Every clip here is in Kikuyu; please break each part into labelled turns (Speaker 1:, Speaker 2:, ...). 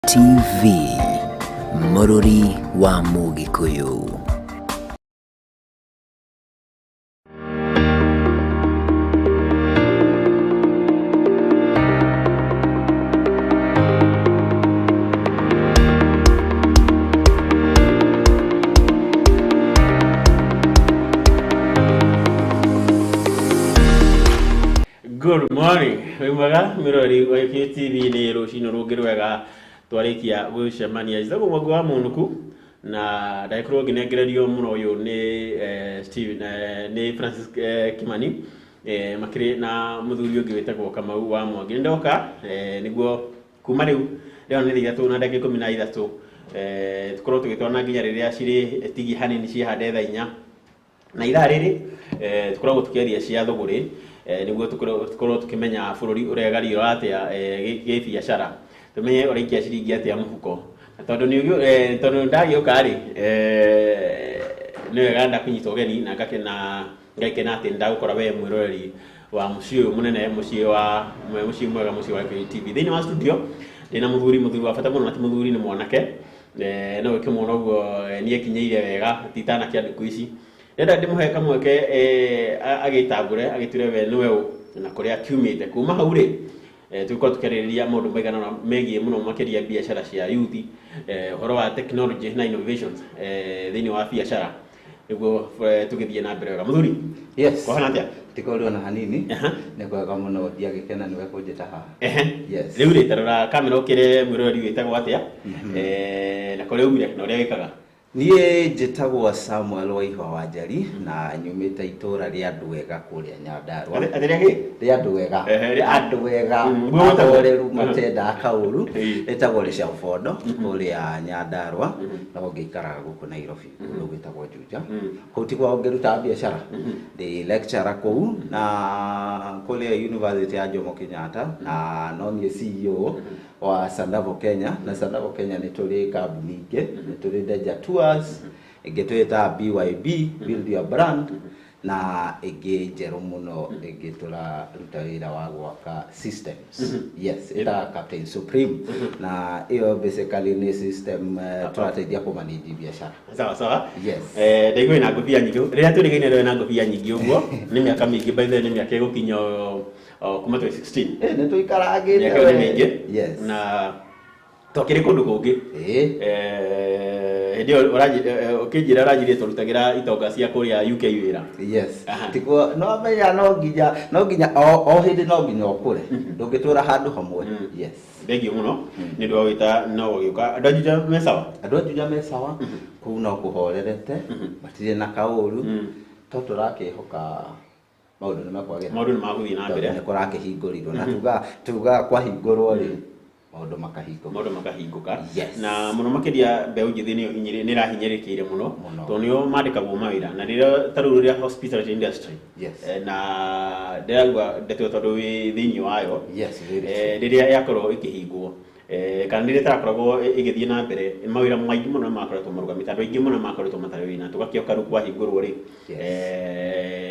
Speaker 1: TV, Mũrũri wa Mũgĩkũyũ.
Speaker 2: Good morning. Wĩ mwega mwĩroreri wa Gĩkũyũ TV, nĩ rũcinĩ rũngĩ rwega twarĩkia gũcemania. Njĩtagwo Mwangi wa Mũnũku na ndagĩkorwo ngĩnengererio mũno ũyũ nĩ Steven, nĩ Francis Kimani, makĩrĩ na mũthuri ũngĩ wĩtagwo Kamau wa Mwangi. Nĩ ndoka nĩguo kuma rĩu rĩo nĩ 3:13, tũkorwo tũgĩtwarana nginya rĩrĩa cirĩ tigi hanini ciĩhande thaa 4. Na ithaa rĩrĩ tũkoragwo tũkĩaria cia thũgũrĩ, nĩguo tũkorwo tũkĩmenya bũrũri ũregariũra atĩa gĩbiacara, tũmenye ũraikia ciringi atĩa mũhuko. Na tondũ nĩ tondũ ndagĩũka rĩ, nĩ wega ndakũnyita ũgeni na ngakena, ngakena atĩ nĩndagũkora we mwĩroreri wa mũciĩ ũyũ mũnene, mũciĩ wa mũciĩ mwega, mũciĩ wa Gĩkũyũ TV. Thĩinĩ wa studio ndĩna mũthuri wa bata mũno, na ti mũthuri, nĩ mwanake, no ũkĩmuona ũguo nĩ ekinyĩire wega, ti ta anake a thikũ ici. Ndĩrenda ndĩmũhe kamweke agĩtambũre, agĩtwĩre we nĩwe ũ na kũrĩa akiumĩte. Kuma hau rĩ, tũgĩkorwo tũkĩarĩrĩria maũndũ maigana ũna megiĩ mũno makĩria biacara cia youth, ũhoro wa technology na innovations thĩinĩ wa biacara, nĩguo tũgĩthiĩ na mbere wega. Mũthuri,
Speaker 3: Yes.
Speaker 2: kwahana atĩa?
Speaker 3: Tikori ona hanini. Nĩ kwega mũno, ndiagĩkena nĩwe kũnjĩta haha. Yes.
Speaker 2: Rĩu rĩ, tarora kamera ũkĩre mwĩroreri wĩtagwo atĩa na kũrĩa umire na ũrĩa wĩkaga.
Speaker 3: Niĩ njĩtagwo Samuel Waihwa Wanjari na nyumĩte itũũra rĩa Ndwega kũrĩa Nyandarua.
Speaker 2: Atĩ rĩa kĩ?
Speaker 3: Rĩa Ndwega.
Speaker 2: Ehe,
Speaker 3: Andũ ega,
Speaker 2: Guo gwĩtagwo?
Speaker 3: ahoreru, matendaga kaũru. Rĩtagwo Rĩcaũbondo kũrĩa Nyandarua, no ngĩikaraga gũkũ Nairobi kũndũ gwĩtagwo Juja. Kũu tikuo ngĩrutaga biacara. Ndĩ lecturer kũu na kũrĩa University ya Jomo Kenyatta, na no niĩ CEO wa Sandavo Kenya. Na Sandavo Kenya nĩ tũrĩ kambuni ingĩ, nĩ tũrĩ Danger Tours, ĩngĩ twĩtaga BYB, Build Your Brand, na ĩngĩ njerũ mũno ĩngĩ tũraruta wĩra wa gwaka systems, yes, ĩtaga Captain Supreme, na ĩyo basically nĩ system tũrateithia kũmanage biacara.
Speaker 2: Sawa sawa.
Speaker 3: Yes.
Speaker 2: Ndaigua wĩna ngũbia nyingĩ. Rĩrĩa tũrĩgaine rĩo na ngũbia nyingĩ ũguo nĩ mĩaka mĩingĩ, by the way, nĩ mĩaka ĩgũkinya o kuma 2016.
Speaker 3: Nĩ tũikarangĩte.
Speaker 2: Mĩaka ĩyo nĩ mĩingĩ.
Speaker 3: Yes.
Speaker 2: Na twakĩrĩ kũndũ kũngĩ. Hĩndĩ ĩyo ũkĩnjĩra ũranjĩrire tũrutagĩra itonga cia kũrĩa UK wĩra.
Speaker 3: Yes. Tiguo no menya no nginya o hĩndĩ no nginya ũkũre, ndũngĩtũra handũ hamwe. Yes.
Speaker 2: Thengiũ mũno nĩ ũndũ wa gwĩta no gũgĩũka. Andũ a Juja me sawa?
Speaker 3: Andũ a Juja me sawa, kũu no kũhorerete, matirĩ na kaũru, to tũrakĩhoka maũndũ nĩ mekwagĩra.
Speaker 2: Maũndũ nĩ magũthiĩ na mbere.
Speaker 3: Tondũ nĩ kũrakĩhingũrirwo, na tugaga kwahingũrwo rĩ, maũndũ makahingũka.
Speaker 2: Maũndũ makahingũka.
Speaker 3: Yes.
Speaker 2: Na mũno makĩria mbeũ njĩthĩ nĩyo nĩ ĩrahinyĩrĩkĩire mũno.
Speaker 3: Mũno.
Speaker 2: Tondũ nĩo mandĩkagwo mawĩra na rĩrĩa ta rĩu rĩrĩa hospitality industry, na ndĩraigua ndeto tondũ wĩ thĩinĩ wayo.
Speaker 3: Yes, very.
Speaker 2: Rĩrĩa yakorwo ĩkĩhingwo, kana rĩrĩa ĩtarakoragwo ĩgĩthiĩ na mbere, mawĩra maingĩ mũno makoretwo marũgamĩte, andũ aingĩ mũno makoretwo matarĩ wĩra. Tũgakĩoka rĩu kwahingũrwo rĩ,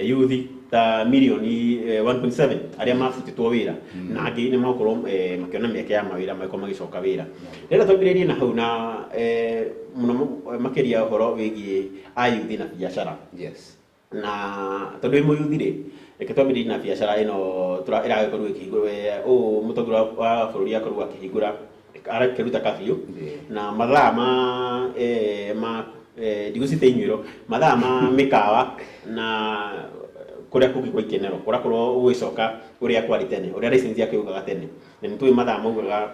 Speaker 2: youth ta mirioni 1.7 arĩa mabutĩtwo wĩra na angĩ nĩ magũkorwo makĩona mĩeke ya mawĩra, magĩkorwo magĩcoka wĩra. Rĩrĩa twambĩrĩrie na hau na mũno makĩria ũhoro wĩgiĩ ayuthi na biacara. Na tondũ wĩ mũyuthi rĩ, reke twambĩrĩrie na biacara ĩno ĩragĩkorwo ĩkĩhingũrwo, ũũ mũtongoria wa bũrũri akorwo akĩhingũra, arakĩruta curfew na mathaa ma ndigũcita inyuĩro, mathaa ma mĩkawa na kũrĩa kũngĩ kwa ikenero kũrakorwo gũgĩcoka ũrĩa kwarĩ tene, ũrĩa license yake yugaga tene. Na nĩ tũĩ mathaa maugaga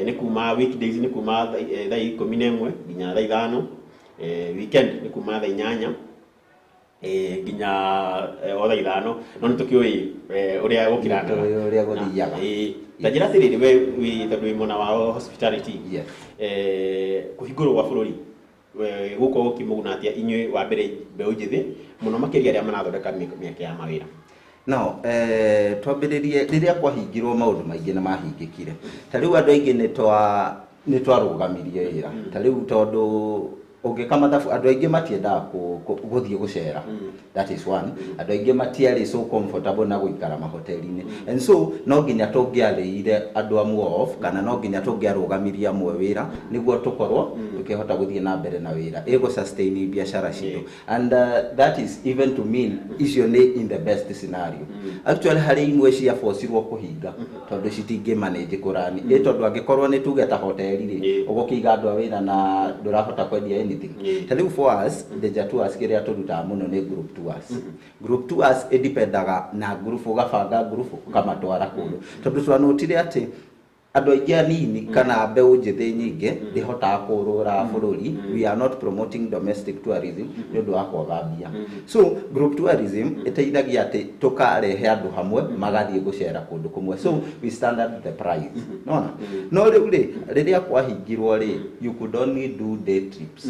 Speaker 2: nĩ kuma weekdays nĩ kuma thaa 11 nginya thaa 5, weekend nĩ kuma thaa 8 nginya o thaa 5, no nĩ tũkĩũĩ ũrĩa gũkĩranaga.
Speaker 3: Nĩtũĩ ũrĩa gũthiaga.
Speaker 2: Ta njĩra atĩrĩrĩ, we wĩ tondũ wĩ mwena wa hospitality, kũhingũrwo gwa bũrũri gũkorwo gũkĩmũguna atĩa inyuĩ, wa mbere mbeũ njĩthĩ mũno makĩria arĩa marathondeka mĩeke ya mawĩra?
Speaker 3: No twambĩrĩrie rĩrĩa kwahingirwo, maũndũ maingĩ nĩ mahingĩkire. Ta rĩu andũ aingĩ nĩ twarũgamirie wĩra, ta rĩu tondũ Ũngĩka mathabu, andũ aingĩ matiendaga gũthiĩ gũcera. That is one. Andũ aingĩ matiarĩ so comfortable na gũikara mahoteli-inĩ, and so no nginya tũngĩarĩire andũ amwe off, kana no nginya tũngĩarũgamirie amwe wĩra nĩguo tũkorwo tũkĩhota gũthiĩ na mbere na wĩra, ĩgũ sustain biacara citũ. And that is even to mean icio nĩ in the best scenario. Actually, harĩ imwe ciabocirwo kũhinga tondũ citingĩ manage kũrani ĩ, tondũ angĩkorwo nĩ tuge ta hoteli rĩ, ũgũkĩiga andũ a wĩra na ndũrahota kwendia anything. Ta rĩu for us, Deja Tours, kĩrĩa tũrutaga mũno nĩ group tours. Group tours ĩdipendaga na group, ũgabanga group ũkamatwara kũndũ, tondũ twanotire atĩ andũ aingĩ anini kana mbeũ njĩthĩ nyingĩ ndĩhotaga kũrũra bũrũri. We are not promoting domestic tourism nĩ ũndũ wa kwaga mbia. So group tourism ĩteithagia atĩ tũkarehe andũ hamwe magathiĩ gũcera kũndũ kũmwe, so we standard the price nona. No rĩu rĩ, rĩrĩa kwahingirwo rĩ, you could only do day trips.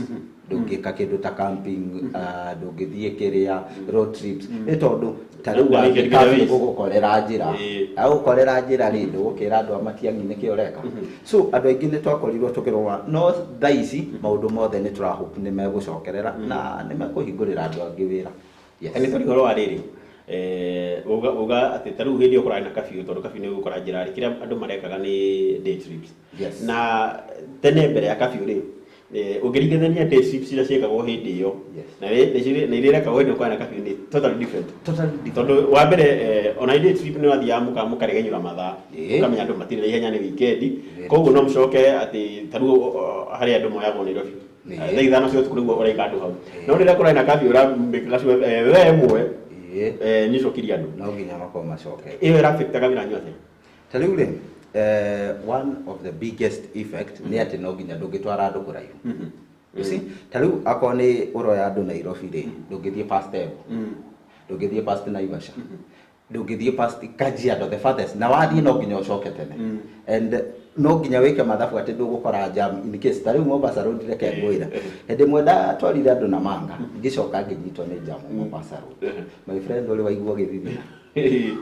Speaker 3: Ndũngĩka kĩndũ ta camping, ndũngĩthiĩ kĩrĩa road trips, nĩ tondũ ta rĩu
Speaker 2: Na
Speaker 3: wathiĩ
Speaker 2: weekend
Speaker 3: curfew
Speaker 2: getaways.
Speaker 3: gũgũkorera njĩra, agũkorera njĩra rĩ, ndũgũkĩra andũ a Matiang'i nĩkĩ ũreka. So andũ aingĩ nĩ twakorirwo tũkĩrũa, no thaa ici maũndũ mothe nĩ tũrahope nĩ megũcokerera na nĩ mekũhingũrĩra andũ angĩ wĩra. Yes.
Speaker 2: Nĩ tũrĩ ũhoro wa rĩrĩ, uga atĩ ta rĩu hĩndĩ ĩyo kũrarĩ na curfew, tondũ curfew nĩ gũkora njĩra rĩ, kĩrĩa andũ marekaga nĩ day trips. Na tene mbere ya curfew rĩ, ũngĩringithania day trips iria ciĩkagwo hĩndĩ ĩyo na iria irekagwo hĩndĩ ĩyo kwarĩ na curfew, nĩ totally different.
Speaker 3: Totally different.
Speaker 2: Tondũ wa mbere, ona day trip nĩ wathiaga mũkaregenyũra mathaa, ũkamenya andũ matirĩ na ihenya, nĩ weekend, koguo no mũcoke atĩ ta rĩu harĩ andũ moyagwo Nairobi thaa 5 cia ũtukũ nĩguo ũraiga andũ hau. No rĩrĩa kũrarĩ na curfew, ũramĩkaga thaa 1 nĩ cokirie andũ.
Speaker 3: No nginya makorwo macokete.
Speaker 2: Ĩyo ĩrafectaga wĩra wanyu atĩa?
Speaker 3: Ta rĩu rĩ, one of the biggest effect nĩ atĩ no nginya ndũngĩtwara andũ kũraihu. You see, ta rĩu akorwo nĩ ũroya andũ Nairobi rĩ, ndũngĩthiĩ past Embu, ndũngĩthiĩ past Naivasha, ndũngĩthiĩ past Kajiado, the farthest, na wathiĩ no nginya ũcoke tene, and no nginya wĩke mathabu atĩ ndũgũkora jam in case. Ta rĩu Mombasa Road, reke ngwĩre, hĩndĩ ĩmwe ndatwarire andũ na manga, ngĩcoka ngĩnyitwo nĩ jam Mombasa Road, my friend, ũrĩ waigua gĩthithina.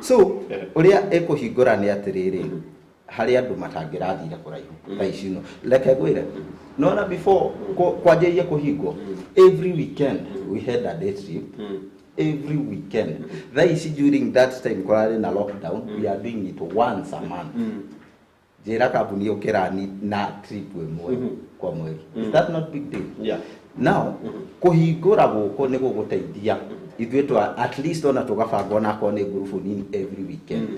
Speaker 3: So ũrĩa ĩkũhingũra nĩ atĩrĩrĩ, harĩ andũ matangĩrathire kũraihu thaa ici. No reke ngwĩre, nona before kwanjĩrĩrie kũhingwo, every weekend we had a day trip, every weekend. Thaa ici, during that time kũrarĩ na lockdown, we are doing it once a month. Njĩra kambuni ũkĩrani na trip ĩmwe kwa mweri. Is that not big deal?
Speaker 2: Yeah.
Speaker 3: Now kũhingũra gũkũ nĩ gũgũteithia ithuĩ twa at least ona tũgabanga onakorwo nĩ ngurubu nini every weekend,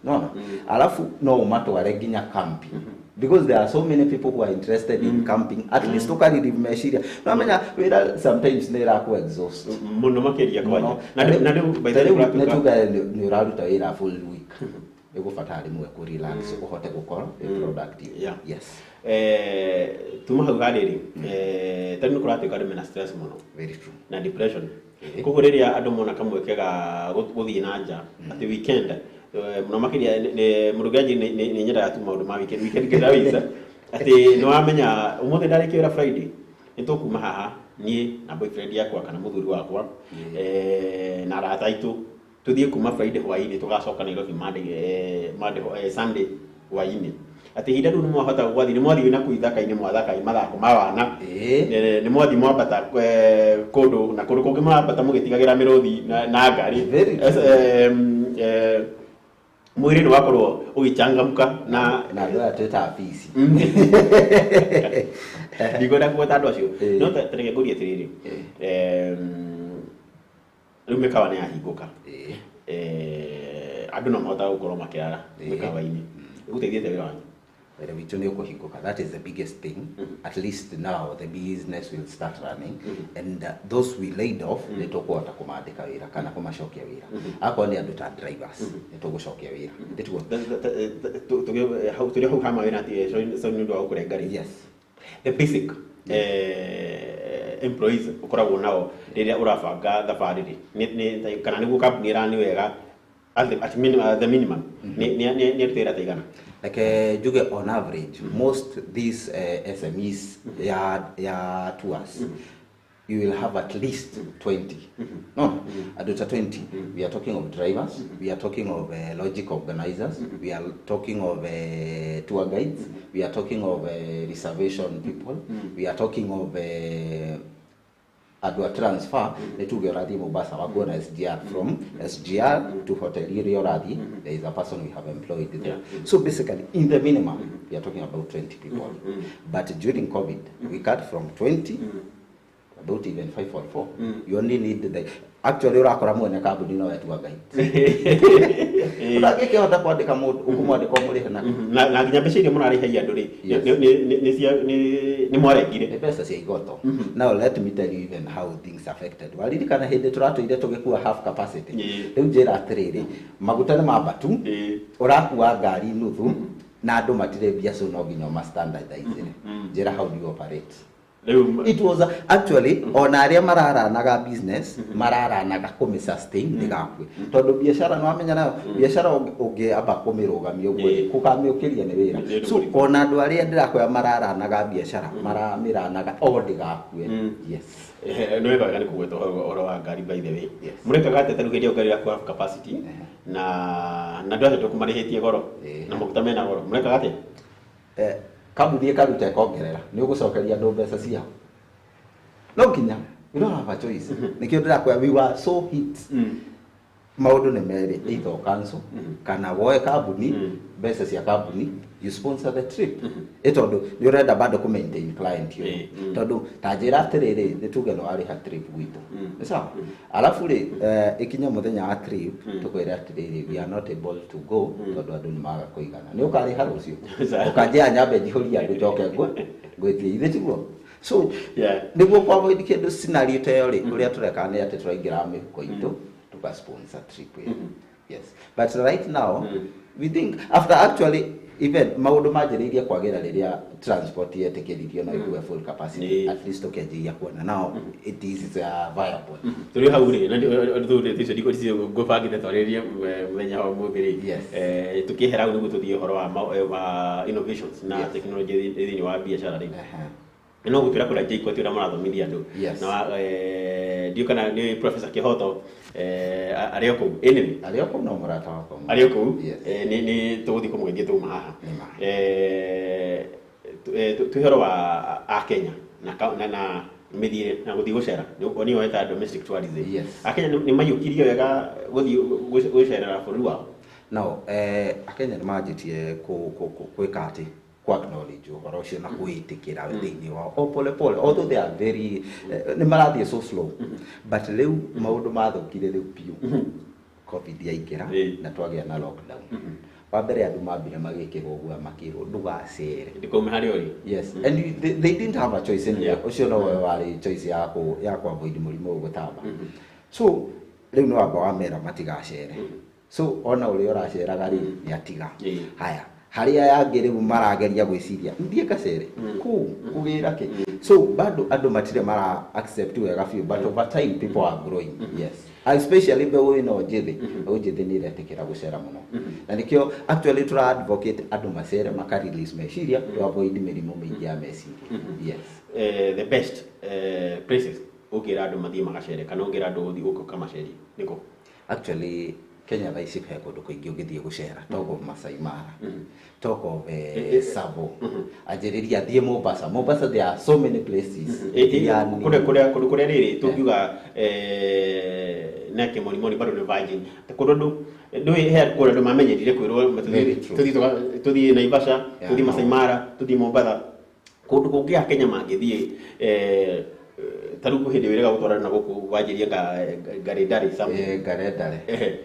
Speaker 3: nona. Alafu no ũmatware nginya camping, because there are so many people who are interested in camping. At least ũkarelieve meciria. No menya wĩra sometimes nĩ ĩrakũ exhaust.
Speaker 2: Mũno makĩria kwanja.
Speaker 3: Mũno.
Speaker 2: Na rĩu by the
Speaker 3: Ta
Speaker 2: way
Speaker 3: rĩu
Speaker 2: kũratuĩka-
Speaker 3: nĩ tuge nĩ ũraruta wĩra full week, nĩ gũbatara rĩmwe kũ relax ũhote gũkorwo wĩ productive. Yes.
Speaker 2: Tuma hau harĩrĩ, ta rĩu nĩ kũratuĩka andũ mena stress mũno
Speaker 3: Very true.
Speaker 2: na depression. Koguo rĩrĩa andũ mona kamweke ga gũthiĩ na nja atĩ weekend, mũno makĩria mũrũgaji nĩ nyendaga tu maũndũ ma weekend, weekend getaways, atĩ nĩ wamenya ũmũthĩ ndarĩkia wĩra Friday, nĩ tũkuma haha niĩ na boyfriend yakwa kana mũthuri wakwa, na arata aitũ, tũthiĩ kuma Friday hwaĩ-inĩ, tũgacoka Nairobi Monday, Monday, Sunday hwaĩ-inĩ. Atĩ ihinda rĩu nĩ mwahota gwathiĩ, nĩ mwathiĩ na kũu ithaka-inĩ, mwathaka mathako ma wana, nĩ mwathiĩ mwambata, kũndũ na kũndũ kũngĩ mwambata mũgĩtigagĩra mĩrũthi na ngari.
Speaker 3: Very true.
Speaker 2: Mwĩrĩ nĩ wakorwo ũgĩchangamka na
Speaker 3: Na andũ aya twĩtaga bici.
Speaker 2: Ndikwenda kũgweta andũ acio. No ta reke ngũrie atĩrĩrĩ, rĩu mĩkawa nĩ yahingũka, andũ no mahotaga gũkorwo makĩrara mĩkawa-inĩ, ĩgũteithĩte wĩra wanyu?
Speaker 3: Wĩra witũ nĩ ũkũhingũka. That is the biggest thing. At least now the business will start running, and those we laid off, nĩ tũkũhota kũmandĩka wĩra kana kũmacokia wĩra. Akorwo nĩ andũ ta drivers, nĩ tũgũcokia wĩra. Nĩtiguo?
Speaker 2: Tũrĩ hau ha mawĩra atĩ sorry nĩ ũndũ wa gũkũrenga rĩ,
Speaker 3: Yes.
Speaker 2: the basic employees ũkoragwo nao rĩrĩa ũrabanga thabarĩ rĩ, kana nĩguo kambuni ĩrani wega, at the minimum nĩ aruti wĩra ta igana?
Speaker 3: Reke njuge, on average, most these SMEs ya tours, You will have at least 20. No, andũ ta 20. We are talking of drivers, we are talking of logic organizers, we are talking of tour guides, we are talking of reservation people, we are talking of andũ a transfer. Nĩ tuge ũrathiĩ Mombasa, wakuona SGR, from SGR to hotel iria ũrathiĩ, there is a person we have employed there. So basically, in the minimum, we are talking about 20 people. But during COVID, we cut from 20 about even 5 or 4. You only need the, actually ũrakora mwene kambuni no etua guide, ũtangĩkĩhota kwandĩka mũndũ, ũkũmwandĩka ũmũrĩhe na
Speaker 2: Na nginya mbeca iria mũrarĩhagia andũ rĩ,
Speaker 3: Yes.
Speaker 2: nĩ mwarengire.
Speaker 3: Nĩ mbeca cia igoto. Now let me tell you even how things affected. Waririkana hĩndĩ tũratũire tũgĩkua half capacity?
Speaker 2: Yeah.
Speaker 3: Rĩu njĩra atĩrĩrĩ, maguta nĩ mambatu, ũrakua ngari nuthu na andũ matirĩ mbia, so no nginya ũma standardize. Njĩra, how do you operate?
Speaker 2: Rĩu
Speaker 3: It was actually, ona arĩa mararanaga business, mararanaga kũmĩ sustain ndĩgakue, tondũ biacara nĩ wamenya nayo biacara ũngĩamba kũmĩrũgamia ũguo kũkamĩũkĩria nĩ wĩra.
Speaker 2: Nĩ
Speaker 3: So
Speaker 2: ũndũ mũritũ.
Speaker 3: ona andũ arĩa ndĩrakwĩra mararanaga biacara, maramĩranaga o ndĩgakue. Yes.
Speaker 2: Nĩ wega wega nĩ kũgweta ũhoro wa ngari, by the way.
Speaker 3: Yes.
Speaker 2: Mũrekaga atĩa tarĩu hĩndĩ ĩyo ngari yaku half capacity na andũ acio tũkũmarĩhĩtie goro na maguta mena goro, mũrekaga atĩa?
Speaker 3: Kambuni ĩkaruta ĩkongerera, nĩ ũgũcokeria andũ mbeca ciao, no nginya. You don't have a choice. Nĩkĩo ndĩrakwĩra we were so hit. Maũndũ nĩ merĩ, either cancel kana woe kambuni, mbeca cia kambuni, you sponsor the trip, ĩ tondũ nĩ ũrenda bado kũ maintain client ũyũ. Tondũ ta njĩra atĩrĩrĩ, nĩ tuge nĩ warĩha trip gwitũ, nĩ sawa, alafu rĩ, ĩkinye mũthenya wa trip, tũkwĩre atĩrĩrĩ, we are not able to go tondũ andũ nĩ maga kũigana. Nĩ ũkarĩha rũciũ?
Speaker 2: Sawa.
Speaker 3: Ũkanjĩra nyambe njihũrie andũ, njoke ngwĩtie, ithe tiguo? So nĩguo kwa avoid kĩndũ scenario ta ĩyo rĩ, ũrĩa tũreka nĩ atĩ tũraingĩra mĩhuko itũ, tuka sponsor trip ĩyo. Yes, but right now, we think after, actually, even maũndũ manjĩrĩirie kwagĩra rĩrĩa transport yetĩkĩririo no ĩkue full capacity. At least ũkĩanjĩrĩria kuona now it is viable.
Speaker 2: Tũrĩ hau rĩ, na thũrĩte icio ndiko ngũbangĩte twarĩrie mũthenya wa ũmũthĩ rĩ. Tũkĩehera hau nĩguo tũthiĩ ũhoro wa innovations na technology thĩinĩ wa biacara rĩ, no gũtwĩra kũrĩa JKUAT ũrĩa mũrathomithia andũ. Na ndiũ kana nĩ Professor Kĩhoto arĩ o kũu, anyway.
Speaker 3: Arĩ o kũu, no mũrata wakwa.
Speaker 2: Arĩ o kũu.
Speaker 3: Yes.
Speaker 2: Nĩ tũgũthiĩ kũmũgeithia twauma haha.
Speaker 3: Nĩma.
Speaker 2: Twĩ ũhoro wa akenya na mĩthiĩre na gũthiĩ gũcera, nĩyo wetaga domestic tourism. Akenya nĩ maiyũkirie wega gũthiĩ gwĩcerera bũrũri wao?
Speaker 3: No, akenya nĩ manjĩtie gwĩka atĩ ku acknowledge ũhoro ũcio na kwĩtĩkĩra thĩinĩ wao o pole pole, although they are very, nĩ marathiĩ so slow. But rĩu maũndũ mathũkire rĩu biũ COVID yaingĩra na twagĩa na lockdown. Wa mbere, andũ mambire magĩkĩrwo guoya, makĩrwo ndũgacere.
Speaker 2: Ndĩkaume harĩa ũrĩ.
Speaker 3: Yes, and they didn't have a choice anyway. Ũcio nowe warĩ choice ya ku avoid mũrimũ ũyũ gũtamba. So rĩu nĩ wamba wamera matigacere, so ona ũrĩa ũraceraga rĩ, nĩ atiga. Haya, harĩa yangĩ rĩu marageria gwĩciria thiĩ ngacere kũu kũgĩra kĩ. So bado andũ matirĩ mara accept wega biũ, but over time people are growing. Yes, especially mbeũ ĩno njĩthĩ. Mbeũ njĩthĩ nĩ ĩretĩkĩra gũcera mũno, na nĩkĩo actually tũra advocate andũ macere, maka release meciria, to avoid mĩrimũ mĩingĩ ya meciria. Yes.
Speaker 2: The best places ũngĩra andũ mathiĩ magacere, kana ũngĩra andũ gũthiĩ gũkũ kamacerie nĩkũ?
Speaker 3: Actually, Kenya thaa ici he kũndũ kũingĩ ũngĩthiĩ gũcera. Talk of Masai Mara, talk of Tsavo, anjĩrĩria thiĩ Mombasa. Mombasa, there are so many places. Diani.
Speaker 2: Kũrĩa rĩrĩ tũngiuga na kĩmonimoni bado nĩ virgin. Kũndũ andũ ndũĩ he kũrĩa andũ mamenyerire kwĩrwo
Speaker 3: Very true.
Speaker 2: tũthiĩ Naivasha, tũthiĩ Masai Mara, tũthiĩ Mombatha. Kũndũ kũngĩ a Kenya mangĩthiĩ, ta rĩu hĩndĩ wĩrĩga gũtwarana na gũkũ wanjĩrie Ngarĩndarĩ something.
Speaker 3: Ngarendare.
Speaker 2: Ehe.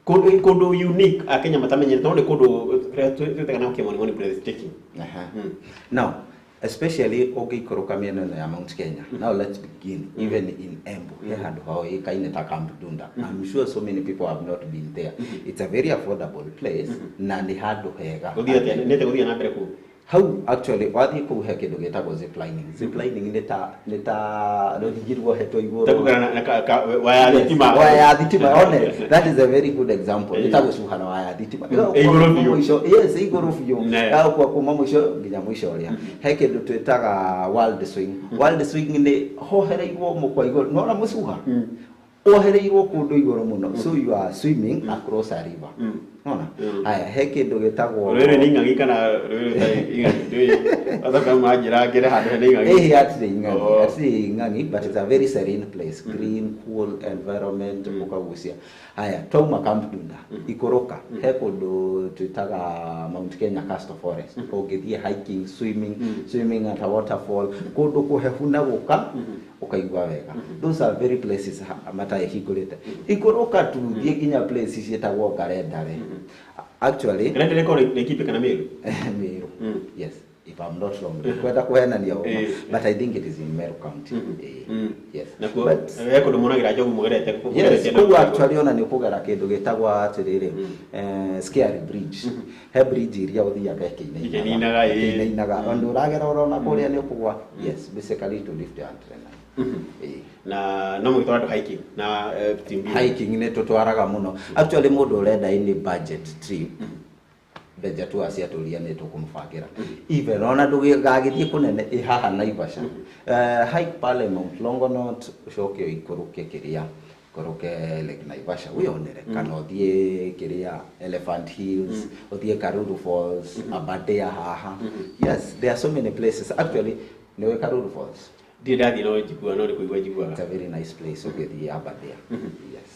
Speaker 2: Kũndũ unique akenya matamenyerete, no nĩ kũndũ kũrĩa twĩtaga na kĩmonimoni breathtaking.
Speaker 3: Aha. Now, especially ũngĩikũrũka mĩena ĩno ya Mount Kenya. Now let's begin even in Embu. He handũ hoĩkaine ta Camp Dunda. I'm sure so many people have not been there. It's a very affordable place na nĩ handũ hega.
Speaker 2: Gũthiĩ atĩa, nĩ atĩa gũthiĩ na mbere kũu?
Speaker 3: Hau actually wathiĩ kũu he kĩndũ gĩtagwo ziplining. Ziplining nĩ ta rũrigi ruohetwo igũrũ.
Speaker 2: Takugana na waya
Speaker 3: Yes,
Speaker 2: thitima.
Speaker 3: waya ya thitima one, that is a very good example. Nĩ ta gũcuha na waya ya thitima.
Speaker 2: Ĩ igũrũ biũ.
Speaker 3: Mũico, yes, igũrũ biũ.
Speaker 2: Ne.
Speaker 3: Gagũkua kuma mũico nginya mũico ũrĩa. He kĩndũ twĩtaga world swing. World swing nĩ hohereirwo mũkwa igũrũ, nona mũcuha wohereirwo kũndũ igũrũ mũno, so you are swimming across a river. Nona haya, he kĩndũ gĩtagwo
Speaker 2: Rũrĩ nĩ ing'ang'i kana rũrĩ rũtarĩ ing'ang'i? Wathoka manjĩra ngere handũ hena ing'ang'i.
Speaker 3: Eh, hatirĩ ing'ang'i.
Speaker 2: Oh.
Speaker 3: Hatirĩ ing'ang'i, but it's a very serene place, green, cool environment, ũkagucia. Haya, twauma Camp Dunda, ikũrũka he kũndũ twĩtaga Mount Kenya Castle Forest. Ũngĩthiĩ hiking, swimming at a waterfall, kũndũ kũhehu na gũka ũkaigua wega. Those are very places matahingũrĩte. Ikũrũka tu thiĩ nginya places ciĩtagwo Ngarendare. Actually
Speaker 2: Ngarendare ĩkoragwo Laikipia kana Meru?
Speaker 3: Meru. Yes, if I'm not wrong. Kwenda kuhenania ũma, but I think it is in Meru County. Yes.
Speaker 2: Nakuo
Speaker 3: But
Speaker 2: he kũndũ muonagĩra njogu mũgerete
Speaker 3: yes,
Speaker 2: mũgerete
Speaker 3: kũu actually ona nĩ ũkũgera kĩndũ gĩtagwo atĩrĩrĩ, Scary Bridge. He bridge iria ũthiaga
Speaker 2: Ĩkĩinainaga, ĩĩ.
Speaker 3: ĩkĩinainaga. Ũndũ ũragera ũrona kũrĩa nĩ ũkũgwa. Yes, basically to lift your adrenaline.
Speaker 2: Na no mũgĩtwara andũ hiking na team building.
Speaker 3: Hiking nĩ tũtwaraga mũno. Actually mũndũ ũrenda any budget trip, Benja tu aciatũria nĩ tũkũmũbangĩra. Even ona ndũgagĩthiĩ kũnene, ĩ haha Naivasha, hike pale Mount Longonot, ũcoke ũikũrũke kĩrĩa, ikũrũke Lake Naivasha wĩyonere, kana ũthiĩ kĩrĩa Elephant Hills, ũthiĩ Karuru Falls, Aberdare haha. Yes, there are so many places. Actually nĩũĩ Karuru Falls?
Speaker 2: Ndirĩ ndathiĩ, no njiguaga, no nĩ kũigua njiguaga.
Speaker 3: It's a very nice place ũngĩthiĩ Aberdare, yes.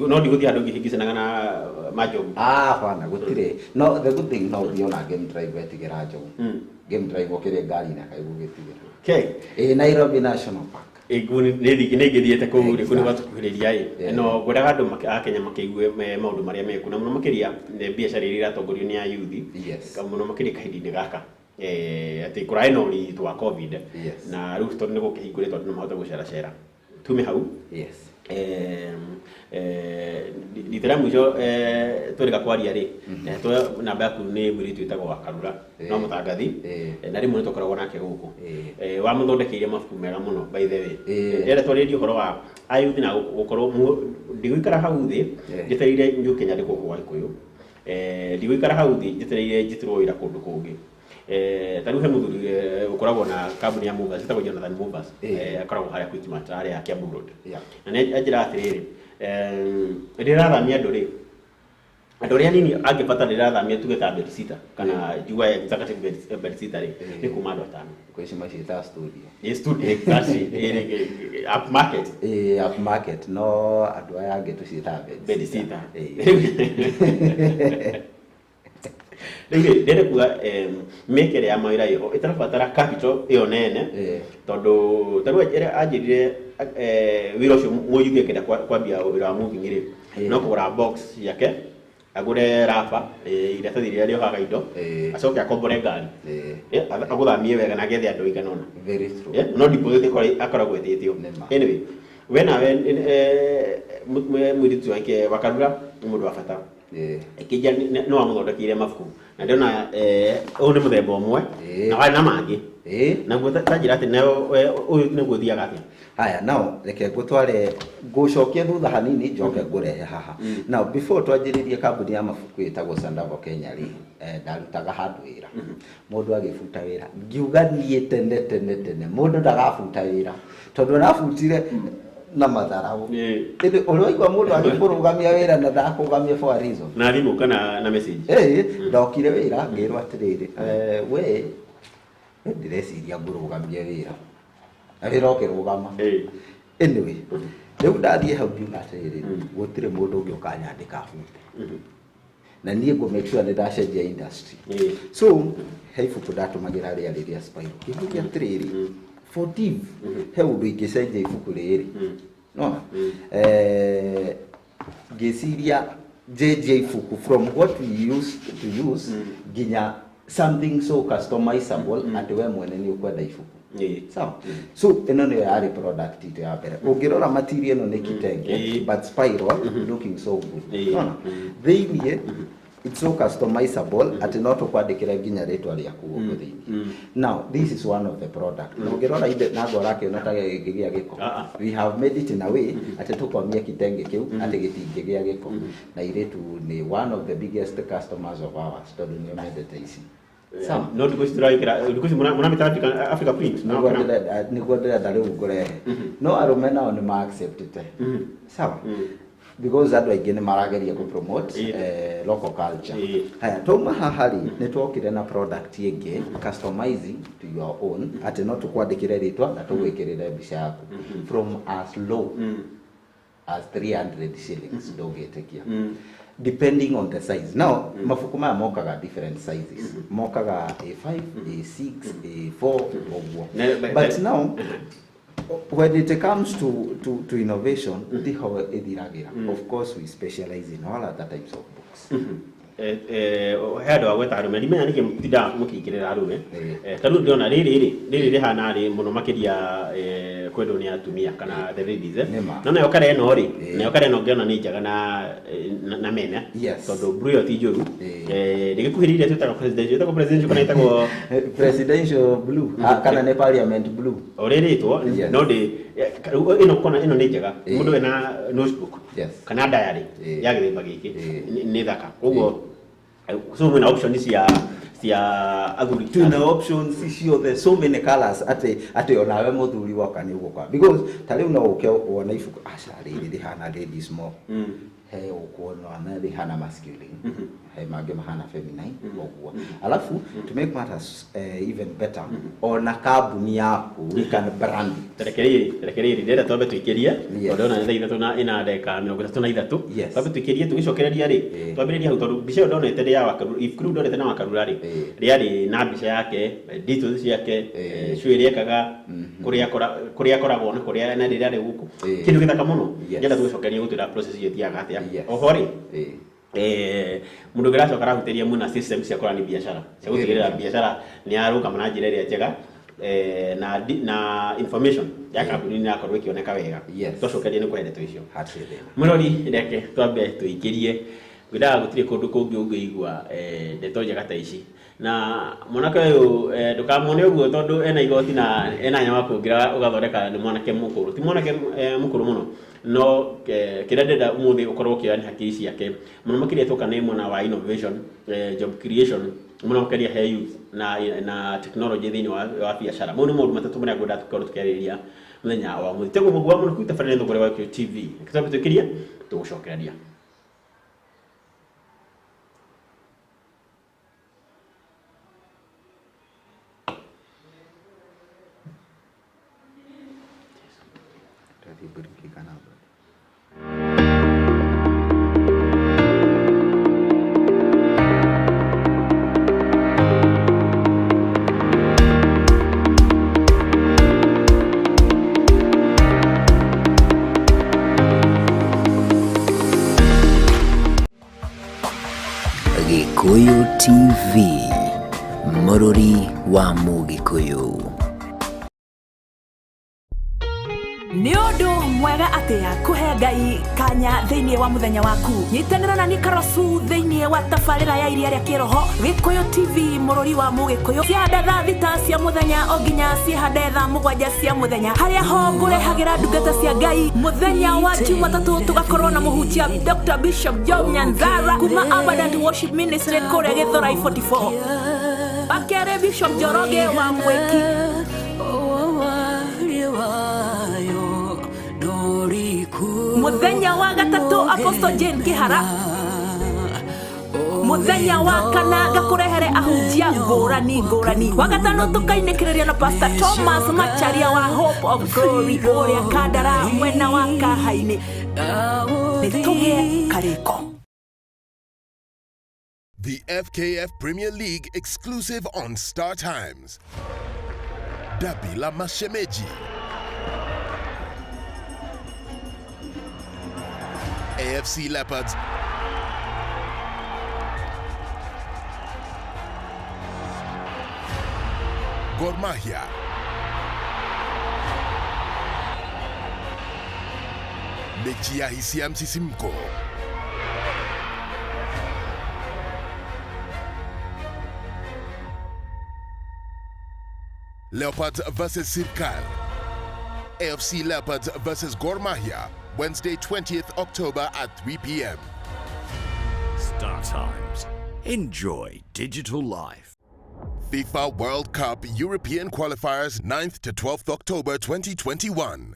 Speaker 2: No ndigũthiĩ handũ ngĩhĩngĩcanaga na manjogu.
Speaker 3: Ah, hapana, gũtirĩ. No the good thing, no ũthiĩ ona game drive wetigĩra njogu. Game drive ũkĩrĩ ngari-inĩ akaigũgĩtigĩra.
Speaker 2: Okay.
Speaker 3: Ĩ Nairobi National Park.
Speaker 2: Ĩguo nĩ ingĩthiĩte kũu rĩ, kũu nĩ gwatũkuhĩrĩria ĩ. No ngwendaga andũ a Kenya makĩigue maũndũ marĩa mekuo, na mũno makĩria nĩ biacara iria iratongorio nĩ ayuthi. Mũno makĩria kahinda-inĩ gaka, atĩ kũrarĩ na ũritũ wa COVID. Na rĩu tondũ nĩ gũkĩhingũrĩtwo, andũ no mahote gũceracera. Tume hau. Rita rĩa mũico tũrĩka kwaria rĩ, namba yaku nĩ mũirĩtu wĩtagwo Wakarura, no mũtangathi. Na rĩmwe nĩ tũkoragwo nake gũkũ. Wamũthondekeire mabuku mega mũno, by the way. Ndĩrenda twarĩrie ũhoro wa ayuthi na gũkorwo ndigũikara hau thĩ njetereire njũke nyandĩkwo gwa Gĩkũyũ, ndigũikara hau thĩ njetereire njĩtĩrwo wĩra kũndũ kũngĩ. Ta rĩu he mũthuri ũkoragwo na kambuni ya Movers ĩtagwo Jonathan Movers. Akoragwo harĩa Quickmart, harĩa Kiambu Road. Na nĩ anjĩra atĩrĩrĩ, rĩrĩa rathamia andũ rĩ, andũ arĩa nini angĩbata rĩrathamia, tuge ta bedsitter kana njua executive bedsitter rĩ, nĩ kuma andũ atano.
Speaker 3: Kwĩ ici maciĩtaga studio.
Speaker 2: Ĩ studio, exactly. Up market.
Speaker 3: Ĩ up market, no andũ aya angĩ tũciĩtaga
Speaker 2: bed sitter.
Speaker 3: Ĩ.
Speaker 2: Rĩu rĩ, ndĩrenda kuga mĩeke ĩrĩa ya mawĩra ĩho ĩtarabatara capital ĩyo nene, tondũ ta rĩu anjĩrire wĩra ũcio mũyuthi akĩenda kwambia wĩra wa moving rĩ, no kũgũra box ciake, agũre raba, iratathi rĩrĩa rĩohaga indo, acoke akombore ngari, agũthamie wega na agethe andũ aigana ũna.
Speaker 3: Very true.
Speaker 2: No deposit akoragwo ĩtĩtio.
Speaker 3: Nĩ ma.
Speaker 2: Anyway, we nawe mũirĩtu wake Wakarura nĩ mũndũ wa bata. Ĩkĩnja nĩ wamũthondekeire mabuku na ndĩrona ũyũ nĩ mũthemba ũmwe na warĩ na mangĩ. Naguo ta njĩra atĩ nayo ũyũ nĩguo ũthiaga atĩa?
Speaker 3: Haya, now reke ngũtware, ngũcokie thutha hanini, njoke ngũrehe haha. Now before twanjĩrĩrie kambuni ya mabuku ĩtagwo Sandavo Kenya rĩ, ndarutaga handũ wĩra, mũndũ agĩbuta wĩra, ngiuga niĩ tene tene tene mũndũ ndagabuta wĩra, tondũ arabutire na matharaũ. Ĩndĩ ũrĩa mũndũ agĩkũrũgamia wĩra na ndakũrũgamia for a reason.
Speaker 2: Na thimũ kana na message?
Speaker 3: Ĩĩ, ndokire wĩra ngĩrwo atĩrĩrĩ, we we ndĩreciria ngũrũgamie wĩra, na wĩra ũkĩrũgama. Anyway, rĩu ndathiĩ hau ngiuga atĩrĩrĩ, gũtirĩ mũndũ ũngĩ ũkanyandĩka bute, na niĩ ngũ make sure nĩ ndacenjia industry. So he ibuku ndatũmagĩra rĩarĩ rĩa spiral, kĩhuria atĩrĩrĩ, for div he ũndũ ingĩcenjia ibuku rĩrĩ, nona ngĩciria njenjie ibuku from what we used to use nginya something so customizable atĩ we mwene nĩ ũkwenda ibuku. Sawa, so ĩno nĩyo yarĩ product itũ ya mbere. Ũngĩrora material ĩno nĩ kitenge, but spiral, looking so good. Nona thĩiniĩ It's so customizable atĩ no tũkwandĩkĩre nginya rĩtwa rĩaku gũkũ thĩinĩ. Now this is one of the product, na ũngĩrora inde na ngora akĩona ta gĩkĩgĩa gĩko.
Speaker 2: Ah, ah.
Speaker 3: We have made it in a way atĩ tũkomia kitenge kĩu atĩ gĩtingĩgĩa gĩko, na airĩtu nĩ one of the biggest customers of ours tondũ nĩo mendete ici. Sawa.
Speaker 2: No ndukũ ici tũrawĩkĩra, ndukũ ici mũramĩta Africa print no
Speaker 3: Nĩguo ndĩrenda rĩu ngũrehe, no arũme nao nĩ ma acceptĩte, sawa, because andũ aingĩ nĩ marageria kũ promote local culture. Haya, twauma haha rĩ, nĩ twokire na product ĩngĩ customizing to your own, atĩ no tũkwandĩkĩre rĩtwa na tũgwĩkĩrĩre mbica yaku from as low as 300 shillings, ndũngĩtĩkia, depending on the size. Now mabuku maya mokaga different sizes, mokaga A5, A6, A4 ũguo. But now when it comes to innovation, ndiho ĩthiragĩra. Of course we specialize in all other types of books.
Speaker 2: He andũ a gweta arũme, ndimenya nĩkĩ mũtindaga mũkĩingĩrĩra arũme. Ta rĩu ndĩrona rĩrĩ rĩhana rĩ mũno makĩria kwendwo nĩ atumia kana the ladies.
Speaker 3: Nĩ ma.
Speaker 2: No nayo kara ĩno rĩ, nayo kara ĩno ngĩona nĩ njega na mena, tondũ blue ĩyo ti njũru. Ndĩgĩkuhĩrĩirie, twĩtaga presidential, ĩtagwo presidential kana ĩtagwo
Speaker 3: Presidential blue. Ah, kana nĩ parliament blue.
Speaker 2: Ũrĩrĩtwo.
Speaker 3: Yes.
Speaker 2: No ndĩ rĩu ĩno kona ĩno nĩ njega, mũndũ wĩna notebook kana diary ya gĩthemba gĩkĩ, nĩ thaka koguo. So mwĩna option cia athuri?
Speaker 3: Twina options ciothe, so many colors, atĩ onawe mũthuri woka nĩ ũgũka, because ta rĩu no ũke wone ibuku, aca, rĩrĩ rĩhana ladies more, he ũkuona na rĩhana masculine, he mangĩ mahana feminine ũguo. Alafu to make matters even better, ona kambuni yaku we can brand it.
Speaker 2: Tarekereiri, ndĩrenda twambe tũikĩrie,
Speaker 3: Yes.
Speaker 2: tondũ ndĩrona nĩ thaa 3 na ĩna ndagĩka 33.
Speaker 3: Yes.
Speaker 2: Twambe tũikĩrie, tũgĩcokereria rĩ, twambĩrĩrie hau, tondũ mbica ĩyo ndonete nĩ ya Wakarura, ibuku rĩu ndonete na Wakarura rĩ, rĩarĩ na mbica yake, details ciake, show ĩrĩa ekaga, kũrĩa akoragwo na kũrĩa na rĩrĩa arĩ gũkũ, kĩndũ gĩthaka mũno. Ndĩrenda tũgĩcokerie gũtwĩra process ĩyo ĩthiaga atĩa. Oho rĩ, mũndũ ũngĩ aracoka arahutĩria mwena system cia kũrani biacara, cia gũtigĩrĩra biacara nĩ yarũgama na njĩra ĩrĩa njega, na information ya kambuni nĩ yakorwo ĩkĩoneka wega. Twacokeria nĩ kũhe ndeto icio.
Speaker 3: Hatirĩ thĩna.
Speaker 2: Mũrori, reke twambe tũingĩrie, ngwendaga gũtirĩ kũndũ kũngĩ ũngĩigua ndeto njega ta ici na mwanake ũyũ. Ndũkamuone ũguo tondũ ena igoti na ena nyama kũngĩra ũgathondeka, nĩ mwanake mũkũrũ, ti mwanake mũkũrũ mũno, no kĩrĩa ndĩrenda ũmũthĩ ũkorwo ũkĩoya nĩ hakiri ciake mũno makĩria, twoka nĩ mwena wa innovation, job creation mũno makĩria he youth na technology thĩinĩ wa biacara. Mau nĩ maũndũ matatũ marĩa ngwenda tũkorwo tũkĩarĩrĩria mũthenya wa ũmũthĩ. Tegwo mũgwa mũno kuita barĩ thogora wa TV twambe tũkĩrie, tũgũcokereria.
Speaker 3: Tũrathiĩ mbũriki kana mbũri?
Speaker 1: Gĩkũyũ TV, mũrũri wa Mũgĩkũyũ.
Speaker 4: Nĩ ũndũ mwega atĩa kũhe Ngai kanya thĩinĩ wa mũthenya waku. Nyitanĩra na Nikarosu thĩinĩ wa tabarĩra ya Iria rĩa Kĩroho, Gĩkũyũ TV, mũrũri wa Mũgĩkũyũ, ciahanda thaa 6 cia mũthenya o nginya cihande thaa 7 cia mũthenya, harĩa ho ngũrehagĩra ndungata cia Ngai. Mũthenya wa Jumatatũ tũgakorwo na mũhunjia Dr Bishop Job Nyanzara kuma Abundant Worship Ministry kũrĩa Gĩthũrai 44, wakerĩ Bishop Njoroge wa Mwĩki. Mũthenya wa gatatũ Apostle Jane Kĩhara. Mũthenya wa kana ngakũrehere ahunjia ngũrani ngũrani. Wa gatano tũkainĩkĩrĩria na Pastor Thomas Macharia wa Hope of Glory kũrĩa Kandara mwena wa Kahainĩ. Nĩ tũgĩe karĩko.
Speaker 5: The FKF Premier League exclusive on Star Times. Dabi la Mashemeji. AFC Leopards Gor Mahia. Mechi ya hisia, msisimko. Leopards versus Sirkal. AFC Leopards versus Gor Mahia, Wednesday 20th October at 3 p.m.
Speaker 6: Star Times. Enjoy digital life.
Speaker 5: FIFA World Cup European Qualifiers 9th to 12th October 2021.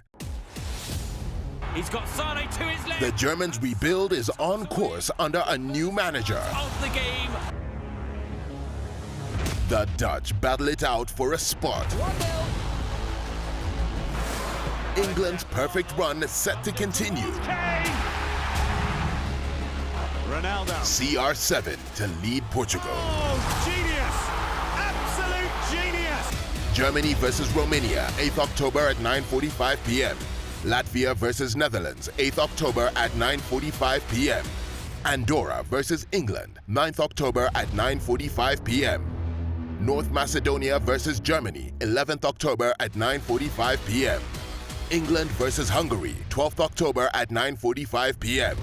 Speaker 7: He's got Sane to his left.
Speaker 5: The Germans' rebuild is on course under a new manager.
Speaker 7: Of the game.
Speaker 5: The Dutch battle it out for a spot. England's perfect run is set to continue.
Speaker 8: Ronaldo.
Speaker 5: CR7 to lead Portugal.
Speaker 8: Oh, genius! Absolute genius!
Speaker 5: Germany versus Romania, 8th October at 9:45 p.m. Latvia versus Netherlands, 8th October at 9:45 p.m. Andorra versus England, 9th October at 9:45 p.m. North Macedonia versus Germany, 11th October at 9:45 p.m. England versus Hungary, 12th October at 9:45 p.m.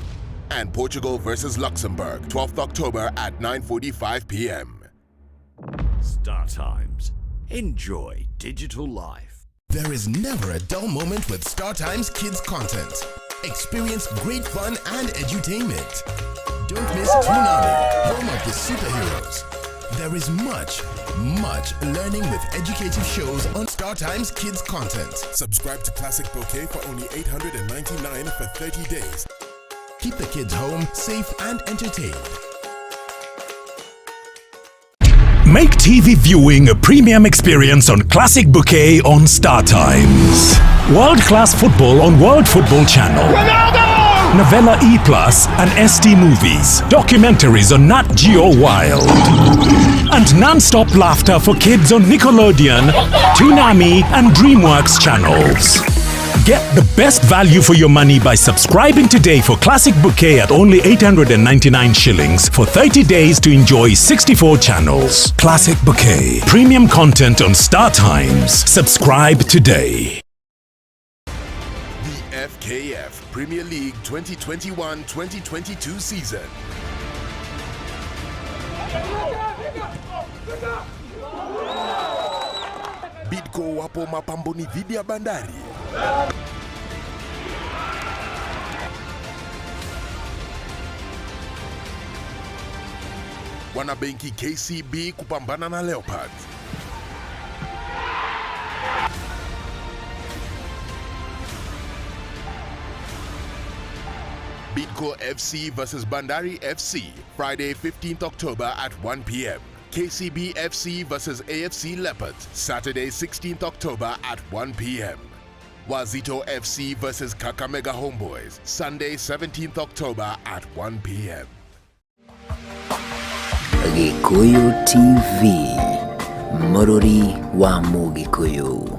Speaker 5: And Portugal versus Luxembourg, 12th October at 9:45 p.m.
Speaker 6: Star Times. Enjoy digital life.
Speaker 5: There is never a dull moment with Star Times Kids content. Experience great fun and edutainment. Don't miss Toonami, home of the superheroes. There is much, much learning with educative shows on Star Times Kids content. Subscribe to Classic Bouquet for only 899 for 30 days. Keep the kids home, safe and entertained.
Speaker 9: Make TV viewing a premium experience on Classic Bouquet on Star Times. World class football on World Football Channel.
Speaker 8: Ronaldo!
Speaker 9: Novella E Plus and ST Movies. Documentaries on Nat Geo Wild. And non-stop laughter for kids on Nickelodeon, Toonami, and DreamWorks channels. Get the best value for your money by subscribing today for Classic Bouquet at only 899 shillings for 30 days to enjoy 64 channels. Classic Bouquet. Premium content on Star Times. Subscribe today.
Speaker 5: The FKF Premier League 2021-2022 season. Bidco wapo mapamboni dhidi ya Bandari. Wanabenki KCB kupambana na Leopards. Bidco FC versus Bandari FC, Friday 15th October at 1 p.m. KCB FC versus AFC Leopards, Saturday 16th October at 1 p.m. Wazito FC versus Kakamega Homeboys, Sunday 17th October at 1 p.m.
Speaker 1: Gikuyu TV, Mũrũri wa Mũgĩkũyũ.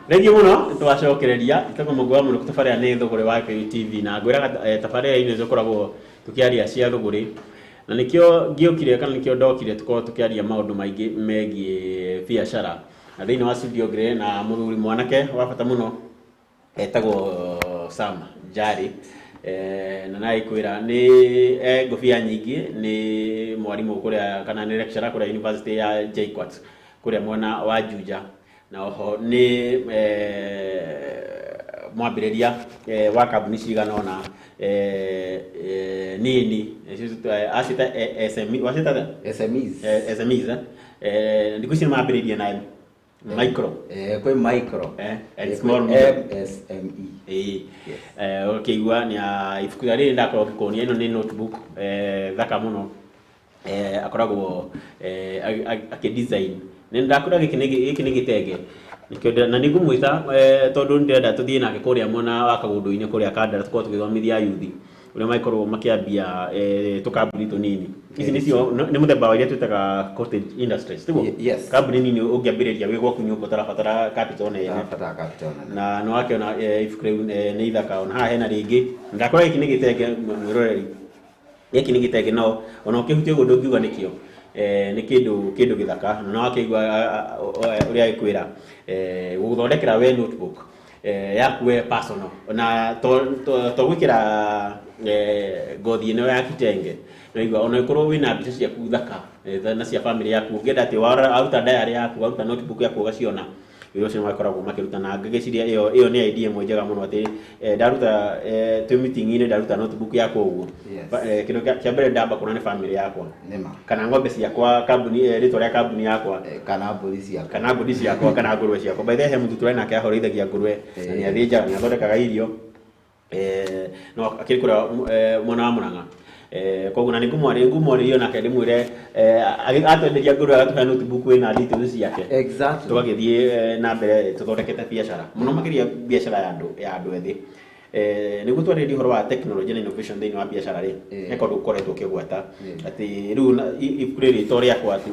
Speaker 2: Thengiũ mũno nĩtwacokereria ĩtagwo Mũngũ wa Mũnũkũ tabarĩra nĩ Thũgũrĩ wa Gĩkũyũ TV na ngwĩraga tabarĩra-inĩ tũkoragwo tũkĩaria cia thũgũrĩ na nĩkĩo ngĩũkire kana nĩkĩo ndokire tũkorwo tũkĩaria maũndũ maingĩ megiĩ biacara na thĩinĩ wa studio ngĩrĩ na mũthuri mwanake wa bata mũno etagwo Sam Njari, na naĩkwĩra nĩ ngũbia nyingĩ, nĩ mwarimũ kũrĩa kana nĩ lecturer kũrĩa University ya JKUAT kũrĩa mwena wa Juja, na oho nĩ mwambĩrĩria wa kambuni cigana ũna nini acita SME wacita atĩa?
Speaker 3: SMEs.
Speaker 2: SMEs thikũ ici nĩ mambĩrĩirie na micro.
Speaker 3: Kwĩ micro.
Speaker 2: And
Speaker 3: Kwĩ
Speaker 2: small medium.
Speaker 3: MSME.
Speaker 2: Ĩĩ. Ũkĩigua nĩ ibuku rĩrĩ ndakorwo ngĩkuonia, ĩno nĩ notebook thaka mũno, akoragwo akĩ design. Nĩ ndakwĩra gĩkĩ nĩ gĩtenge. Nĩkĩo na nĩngũmwĩta tondũ nĩndĩrenda tũthiĩ nake kũrĩa mwena wa Kagũndũ-inĩ kũrĩa Kandara tũkorwo tũgĩthomithia yuthi ũrĩa mangĩkorwo makĩambia tũkambuni tũnini. Ici nĩcio nĩ mũthemba wa iria twĩtaga cottage industries, tiguo?
Speaker 3: Yes.
Speaker 2: Kambuni nini ũngĩambĩrĩria wĩ gwaku nyũmba ũtarabatara capital nene.
Speaker 3: Ũtarabatara capital nene.
Speaker 2: Na nĩ wakĩona ibuku rĩu nĩ ithaka. Ona haha hena rĩngĩ ndakora gĩkĩ nĩ gĩtenge mwĩroreri, gĩkĩ nĩ gĩtenge no ona ũkĩhutia ũguo ndũngiuga nĩkĩo. Nĩ kĩndũ gĩthaka na wakĩigua ũrĩa agĩkwĩra gũgũthondekera we notebook yaku we personal na to gwĩkĩra ngothi ĩno ya kitenge naigua ona ĩkorwo wĩna mbica ciaku thaka na cia family yaku ũngĩenda atĩ waruta diary yaku waruta notebook yaku ũgaciona wĩra ũcio makoragwo makĩruta na ngĩciria ĩyo nĩ idea ĩmwe njega mũno atĩ ndaruta twĩ meeting-inĩ ndaruta notebook yakwa ũguo kĩndũ kĩa mbere ndamba kuona nĩ family yakwa kana ng'ombe ciakwa kambuni rĩtwa rĩa kambuni yakwa
Speaker 3: kana mbũri ciakwa
Speaker 2: kana mbũri ciakwa kana ngũrwe ciakwa. By the way he mũndũ tũrĩ nake ahorĩithagia ngũrwe na nĩ athĩnjaga nĩ athondekaga irio no akĩrĩ kũrĩa mwena wa Murang'a koguo na nĩngũmwarĩrio nake ndĩmwĩre atwenderia ngũrwe agatũhe notebook ĩna details ciake.
Speaker 3: Exactly.
Speaker 2: Tũgagĩthiĩ na mbere tũthondekete biacara mũno makĩria biacara ya andũ ethĩ. Nĩguo twarĩrĩria ũhoro wa technology na innovation thĩinĩ wa biacara rĩ he kaũndũ ũkoretwo ũkĩgweta atĩ rĩu ibuku rĩrĩ to rĩakwa tu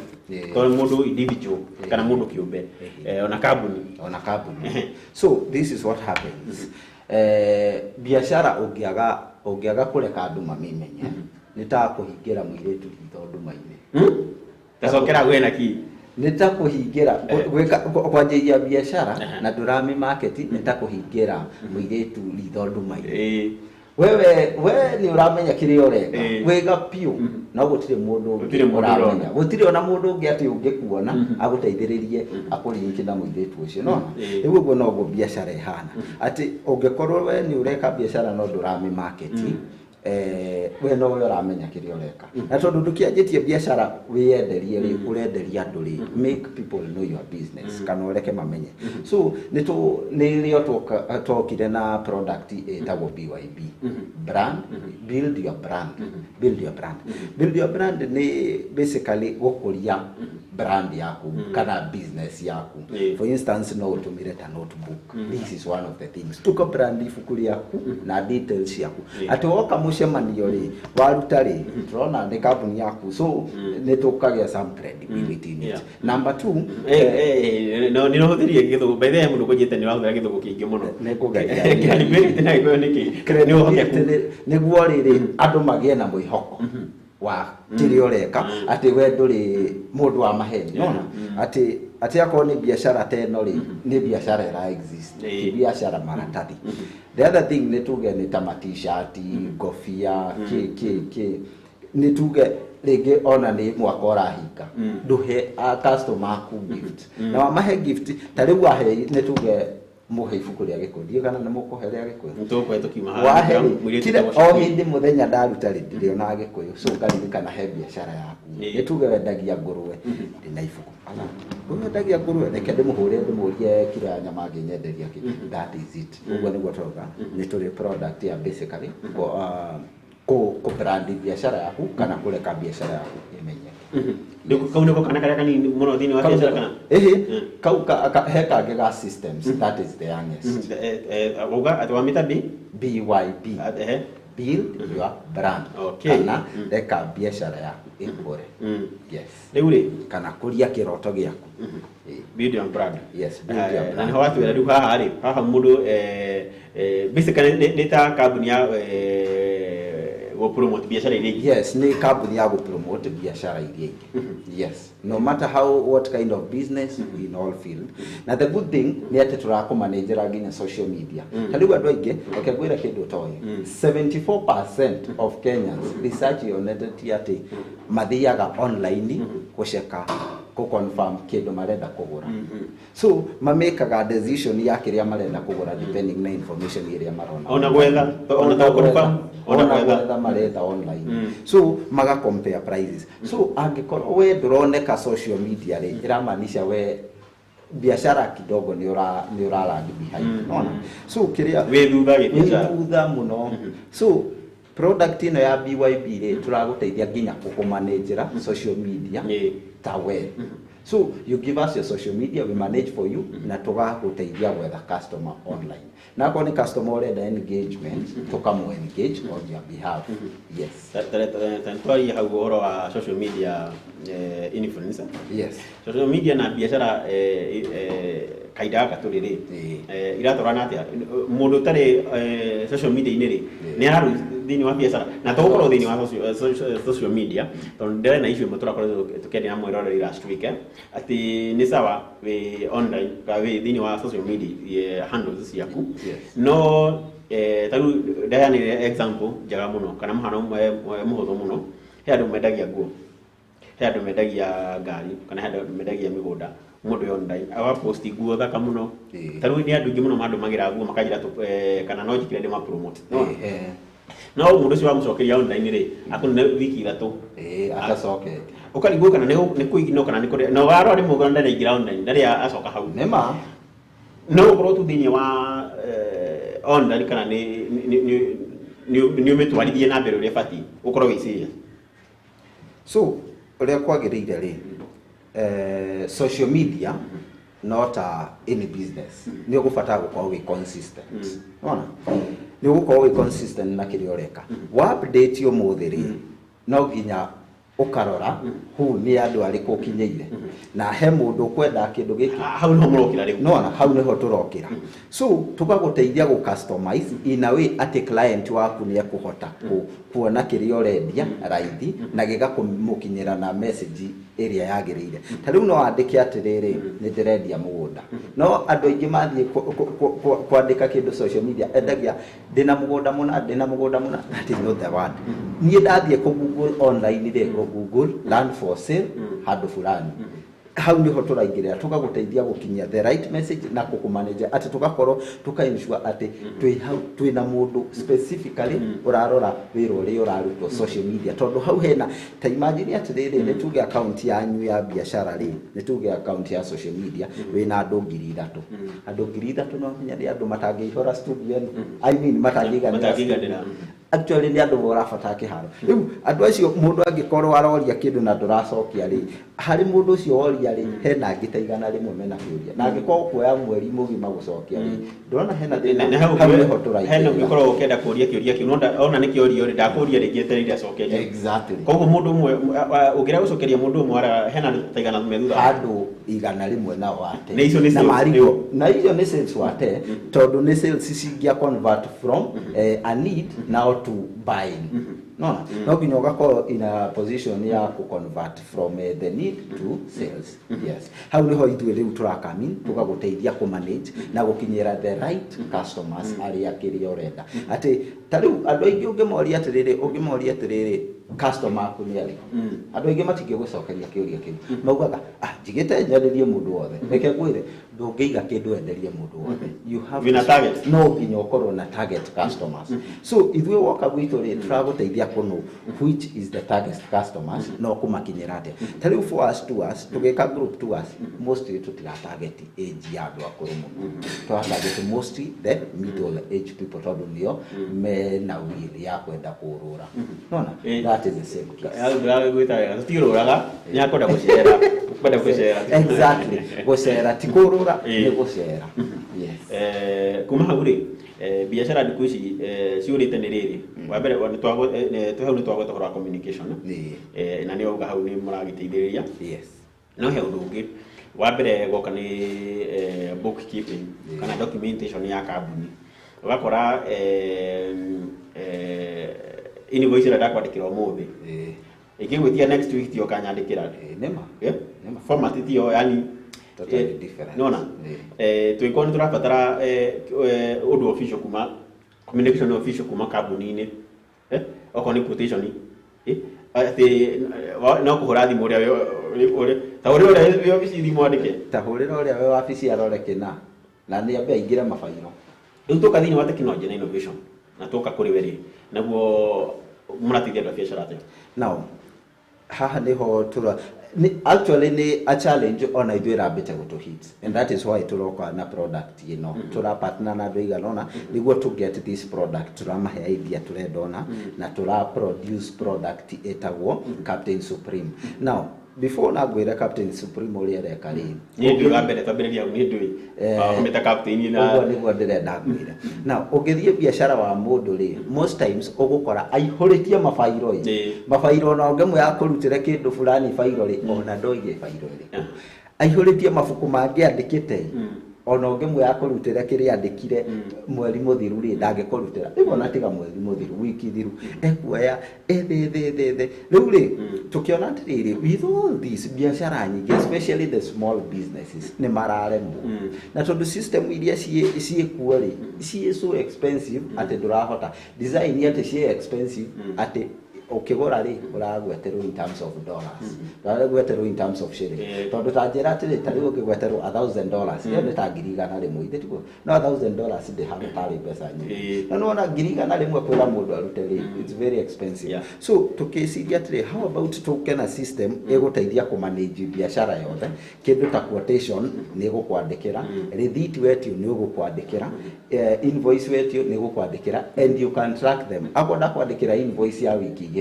Speaker 2: to mũndũ individual kana mũndũ kĩũmbe ona kambuni.
Speaker 3: Ona kambuni. So this is what happens. Biacara ũngĩaga kũreka andũ mamimenye nĩ ta kũhingĩra mũirĩtu ritho nduma-inĩ.
Speaker 2: Tacokera gwĩ na ki
Speaker 3: nĩ ta kũhingĩra kwanjĩria biacara na ndũrami market nĩ ta kũhingĩra mũirĩtu ritho nduma-inĩ. Wewe we nĩ ũramenya kĩrĩa ũreka wĩga piũ no gũtirĩ mũndũ ũngĩ ũramenya gũtirĩ ona mũndũ ũngĩ atĩ ũngĩkuona agũteithĩrĩrie akũringi na mũirĩtu ũcio nona rĩu ũguo noguo biacara ĩhana atĩ ũngĩkorwo we nĩ ũreka biacara no ndũrami market we no we ũramenya kĩrĩa ũreka na tondũ ndũkĩanjĩtie biacara wĩyenderie rĩ ũrenderia andũ rĩ make people know your business kana ũreke mamenye. So nĩ rĩo twokire na product ĩtagwo BYB brand build your brand. Build your brand. Build your brand nĩ basically gũkũria brand yaku kana business yaku. For instance no ũtũmĩre ta notebook. This is one of the things tuko brand ibuku rĩaku na details ciaku atĩ woka mũcemanio rĩ waruta rĩ tũrona nĩ kambuni yaku so nĩ tũkagĩa some credibility in it. Number two
Speaker 2: no nĩ ũhũthĩrie gĩthũngũ by the way mũndũ kũnjĩte nĩ wahũthĩra gĩthũngũ kĩingĩ mũno
Speaker 3: nĩ kũgeria
Speaker 2: credibility na gĩkũyũ nĩkĩ nĩ ũhokeku
Speaker 3: nĩguo rĩrĩ andũ magĩe na mwĩhoko wa kĩrĩa ũreka atĩ we ndũrĩ mũndũ wa maheni nona atĩ akorwo nĩ biacara ta ĩno rĩ nĩ biacara ĩra exist ti biacara maratathi. The other thing nĩ tuge nĩ ta ma-t-shirt ngobia kĩ nĩ tuge rĩngĩ ona nĩ mwaka ũrahinga ndũhe customer aku gift na wamahe gift ta rĩu wahe nĩ tuge mũhe ibuku rĩa Gĩkũyũ ndiũĩ kana nĩ mũkũhe rĩa Gĩkũyũ
Speaker 2: nĩtũkũhe tũkiuma
Speaker 3: haha o hĩndĩ mũthenya ndaruta rĩ ndĩrĩonaga Gĩkũyũ so ngaririkana he biacara yaku nĩ tuge wendagia ngũrwe ndĩna ibuku ũyũ wendagia ngũrwe reke ndĩmũhũre ndĩmũrie kiro ya nyama angĩnyenderia kĩ that is it. Ũguo nĩguo tũrauga nĩ tũrĩ product ya basically kũ brand biacara yaku kana kũreka biacara yaku ĩmenyeke.
Speaker 2: Kau nĩko kana karĩa kanini mũno thĩinĩ wa biacara kana
Speaker 3: ĩhĩ kau he kangĩ ga systems that is the youngest.
Speaker 2: Wauga atĩ wamĩta B
Speaker 3: BYB build your brand kana reka biacara yaku ĩkũre. Yes
Speaker 2: rĩu rĩ
Speaker 3: kana kũria kĩroto gĩaku
Speaker 2: build your brand.
Speaker 3: Yes build your brand.
Speaker 2: Na nĩho watwĩra rĩu haha rĩ haha mũndũ basically nĩ ta kambuni ya promote biacara iria ingĩ.
Speaker 3: Yes nĩ kambuni ya gũpromote biacara iria ingĩ. Yes no matter how what kind of business in all field. Na the good thing nĩ atĩ tũrakũmanĩnjĩra nginya social media. Ta rĩu andũ aingĩ reke ngwĩre kĩndũ ũtoĩ 74% of Kenyans research yonetie atĩ mathiaga online gũceka kũ-confirm kĩndũ marenda kũgũra. So mamĩkaga decision ya kĩrĩa marenda kũgũra depending na information ĩrĩa marona.
Speaker 2: Ona gwetha ona to confirm
Speaker 3: ona gwetha maretha online. So maga compare prices. So angĩkorwo we ndũroneka social media rĩ ĩramaanisha we biacara kidogo nĩ ũra lag behind. Nona so kĩrĩa
Speaker 2: wĩ thutha gĩbiacara
Speaker 3: wĩ thutha mũno. So product ĩno ya BYB rĩ tũragũteithia nginya kũkũmanĩnjĩra social media ta we. So you give us your social media, we manage for you, na tũgagũteithia gwetha customer online. Na akorwo nĩ customer ũrenda engagement, tũkamũ engage on your behalf. Yes.
Speaker 2: Twaria hau ũhoro wa social media influencer.
Speaker 3: Yes.
Speaker 2: Social media na biacara kahinda gaka tũrĩ rĩ iratwarana atĩa? Mũndũ ũtarĩ social media-inĩ rĩ nĩ Thĩinĩ wa biacara na to gũkorwo thĩinĩ wa social media, tondũ ndĩrĩ na issue ĩmwe tũrakoretwo tũkĩaria na mwĩroreri last week, atĩ nĩ sawa wĩ online kana wĩ thĩinĩ wa social media handles ciaku, no ta rĩu ndaheanire example njega mũno kana mũhano mũhũthũ mũno. He andũ mendagia nguo, he andũ mendagia ngari, kana he andũ mendagia mĩgũnda. Mũndũ wĩ online agapost nguo thaka mũno. Ta rĩu nĩ andũ aingĩ mũno mandũmagĩra nguo makanjĩra kana no njĩkĩre ndĩma promote. No mũndũ ũcio wamũcokeria online rĩ, akũnine wiki 3
Speaker 3: atacokete.
Speaker 2: Ũkarigwo kana nĩ kũignore kana nĩ kũrĩa, na warora rĩmwe ũkona ndarĩ aingĩra online, ndarĩ acoka hau.
Speaker 3: Nĩma.
Speaker 2: No ũkorwo tu thĩinĩ wa online kana nĩ ũmĩtwarithie na mbere ũrĩa ĩbatiĩ, ũkorwo wĩ serious.
Speaker 3: So ũrĩa kwagĩrĩire rĩ, social media not any business, nĩ ũgũbatara gũkorwo wĩ consistent. Nĩwona, nĩ ũgũkorwo wĩ consistent na kĩrĩa ũreka. Wa update ũmũthĩ rĩ, no nginya ũkarora hu nĩ andũ arĩkũ ũkinyĩire, na he mũndũ ũkwenda kĩndũ gĩkĩ.
Speaker 2: Hau nĩho mũrokĩra rĩu.
Speaker 3: Nĩwona, hau nĩho tũrokĩra. So tũgagũteithia gũ customize in a way atĩ client waku nĩ ekũhota kuona kĩrĩa ũrendia raithi na gĩgakũmũkinyĩra na message ĩrĩa yagĩrĩire. Ta rĩu no wandĩke atĩrĩrĩ, nĩ ndĩrendia mũgũnda, no andũ aingĩ mathiĩ kwandĩka kĩndũ social media, endagia ndĩna mũgũnda mũna, ndĩna mũgũnda mũna. That is not the one. Niĩ ndathiĩ kũ Google online rĩ, kũ Google land for sale handũ fulani, hau niho tũraingĩrĩra, tũgagũteithia gũkinyia the right message na kũkũmanage, atĩ tũgakorwo tũka ensure atĩ twĩ hau twĩna mũndũ specifically ũrarora wĩra ũrĩa ũrarutwo social media. Tondũ hau hena ta imagine atĩrĩrĩ, nĩ tuge account yanyu ya biacara rĩ, nĩ tuge account ya social media wĩna andũ 3,000. Andũ 3,000 no nginya nĩ andũ matangĩihũra studio ĩno, I mean matangĩiganĩra.
Speaker 2: Matangĩiganĩra.
Speaker 3: Actually nĩ andũ ũrabatara kĩharo. Rĩu andũ acio, mũndũ angĩkorwo aroria kĩndũ na ndũracokia rĩ, harĩ mũndũ ũcio woria rĩ, hena angĩ ta 100 mena kĩũria, na angĩkorwo kuoya mweri mũgima gũcokia rĩ, ndũrona hena thĩna?
Speaker 2: Na hau
Speaker 3: Hau nĩho
Speaker 2: hena
Speaker 3: tũraingĩrĩra.
Speaker 2: Ũngĩkorwo ũkĩenda kũria kĩũria kĩu, no ona nĩ kĩorio rĩ, ndakũria rĩngĩ, etereire acokerio. Koguo mũndũ ũmwe ũngĩrega gũcokeria mũndũ ũmwe hena andũ ta 100 me thutha.
Speaker 3: Andũ 100 nao wate.
Speaker 2: Na icio nĩ
Speaker 3: Na
Speaker 2: sales,
Speaker 3: marigwo na icio nĩ sales wate, tondũ nĩ sales cingia convert from a need now to buying. Nona no nginya ũgakorwo in a position ya ku convert from the need to sales. Yes, hau niho ithuĩ rĩu tũrakamin, tũgagũteithia kũ manage na gũkinyĩra the right customers arĩa kĩrĩa ũrenda. Atĩ ta rĩu andũ aingĩ ũngĩmoria atĩrĩrĩ, customer aku nĩ arĩkũ, andũ aingĩ matingĩgũcokeria kĩũria kĩu. Maugaga, ah, njigĩte nyenderie mũndũ wothe. Reke ngwĩre, ndũngĩiga kĩndũ wenderie mũndũ wothe. You have
Speaker 2: Wĩna target.
Speaker 3: No nginya ũkorwo na target customers. So ithuĩ woka gwitũ rĩ, tũragũteithia kũnũ which is the target customers no kũmakinyĩra atĩa. Ta rĩu for us tours, tũgĩka group tours, mostly tũtira target age ya andũ akũrũ mũno. Tũra target mostly the middle age people, tondũ nĩo mena will ya kwenda kũrũra. Nona that is the same case.
Speaker 2: Hau ndĩragwĩta wega, tũtirũraga, nĩ akwenda gũcera, kwenda gũcera.
Speaker 3: Exactly, gũcera ti kũrũra, nĩ gũcera, yes.
Speaker 2: Kuma hau rĩ, biacara thikũ ici ciũrĩte nĩ rĩrĩ. Wa mbere twĩ hau nĩ twagweta ũhoro wa communication, na nĩ wauga hau nĩ mũragĩteithĩrĩria. No he ũndũ ũngĩ wa mbere goka nĩ bookkeeping kana documentation ya kambuni. Ũgakora invoice ĩrĩa ndakwandĩkĩra ũmũthĩ, ĩngĩgwĩtia next week tiyo ũkanyandĩkĩra.
Speaker 3: Nĩma.
Speaker 2: Format tiyo, yani
Speaker 3: Totally different.
Speaker 2: Nona tũngĩkorwo nĩ tũrabatara ũndũ official kuma communication official kuma kambuni-inĩ, okorwo nĩ quotation, atĩ no kũhũra thimũ ũrĩa ta ũrĩa wĩ obici thimũ andĩke.
Speaker 3: Ta hũrĩra ũrĩa wĩ wabici arore kĩna na nĩ ambe aingĩre mabairo.
Speaker 2: Rĩu tũka thĩinĩ wa technology na innovation na tũka kũrĩ we rĩ, naguo mũrateithia andũ a biacara atĩa?
Speaker 3: Now haha niho tura ni, actually ni a challenge ona ithuĩ ĩrambĩte gũtũ hit, and that is why tũroka na product ĩno. Tũra partner na andũ aigana ũna nĩguo to get this product. Tũramahe idea tũrenda ona na tũra produce product ĩtagwo Captain Supreme. Now before na ngwĩre Captain Supreme ũrĩa ĩreka rĩ,
Speaker 2: Niĩ ndũĩ wa mbere twambĩrĩria hau, niĩ ndũĩ kũmĩta captain na
Speaker 3: Ũguo nĩguo ndĩrenda ngwĩre. Na ũngĩthiĩ biacara wa mũndũ rĩ, most times ũgũkora aihũrĩtie mabairo ĩ, mabairo, ona ũngĩmwĩra akũrutĩre kĩndũ fulani bairo rĩ, ona ndoige bairo ĩrĩkũ. Aihũrĩtie mabuku mangĩ andĩkĩte. Ona ũngĩmwĩra akũrutĩre kĩrĩa andĩkire mweri mũthiru rĩ, ndangĩkũrutĩra. Rĩu ona tiga mweri mũthiru, wiki thiru, ekuoya ethe ethe ethe ethe. Rĩu rĩ, tũkĩona atĩrĩrĩ, with all these biacara nyingĩ, especially the small businesses, nĩ mararemwo. Na tondũ system iria ciĩkuo rĩ, ciĩ so expensive atĩ ndũrahota design, atĩ ciĩ expensive atĩ ũkĩgũra rĩ, ũragweterwo in terms of dollars, ũragweterwo in terms of shilling. Tondũ ta njĩra atĩrĩ, ta rĩu ũngĩgweterwo $1,000, ĩyo nĩ ta 100,000, ithe tiguo? No $1,000 ndĩhana tarĩ mbeca nyingĩ, no nĩwona 100,000 kwĩra mũndũ arute rĩ, it's very expensive. So tũkĩciria atĩrĩ, how about tũke na system ĩgũteithia kũmanage biacara yothe? Kĩndũ ta quotation nĩ ĩgũkwandĩkĩra, receipt wetio nĩ ũgũkwandĩkĩra, invoice wetio nĩ ĩgũkwandĩkĩra, and you can track them. Akorwo ndakwandĩkĩra invoice ya wiki 2,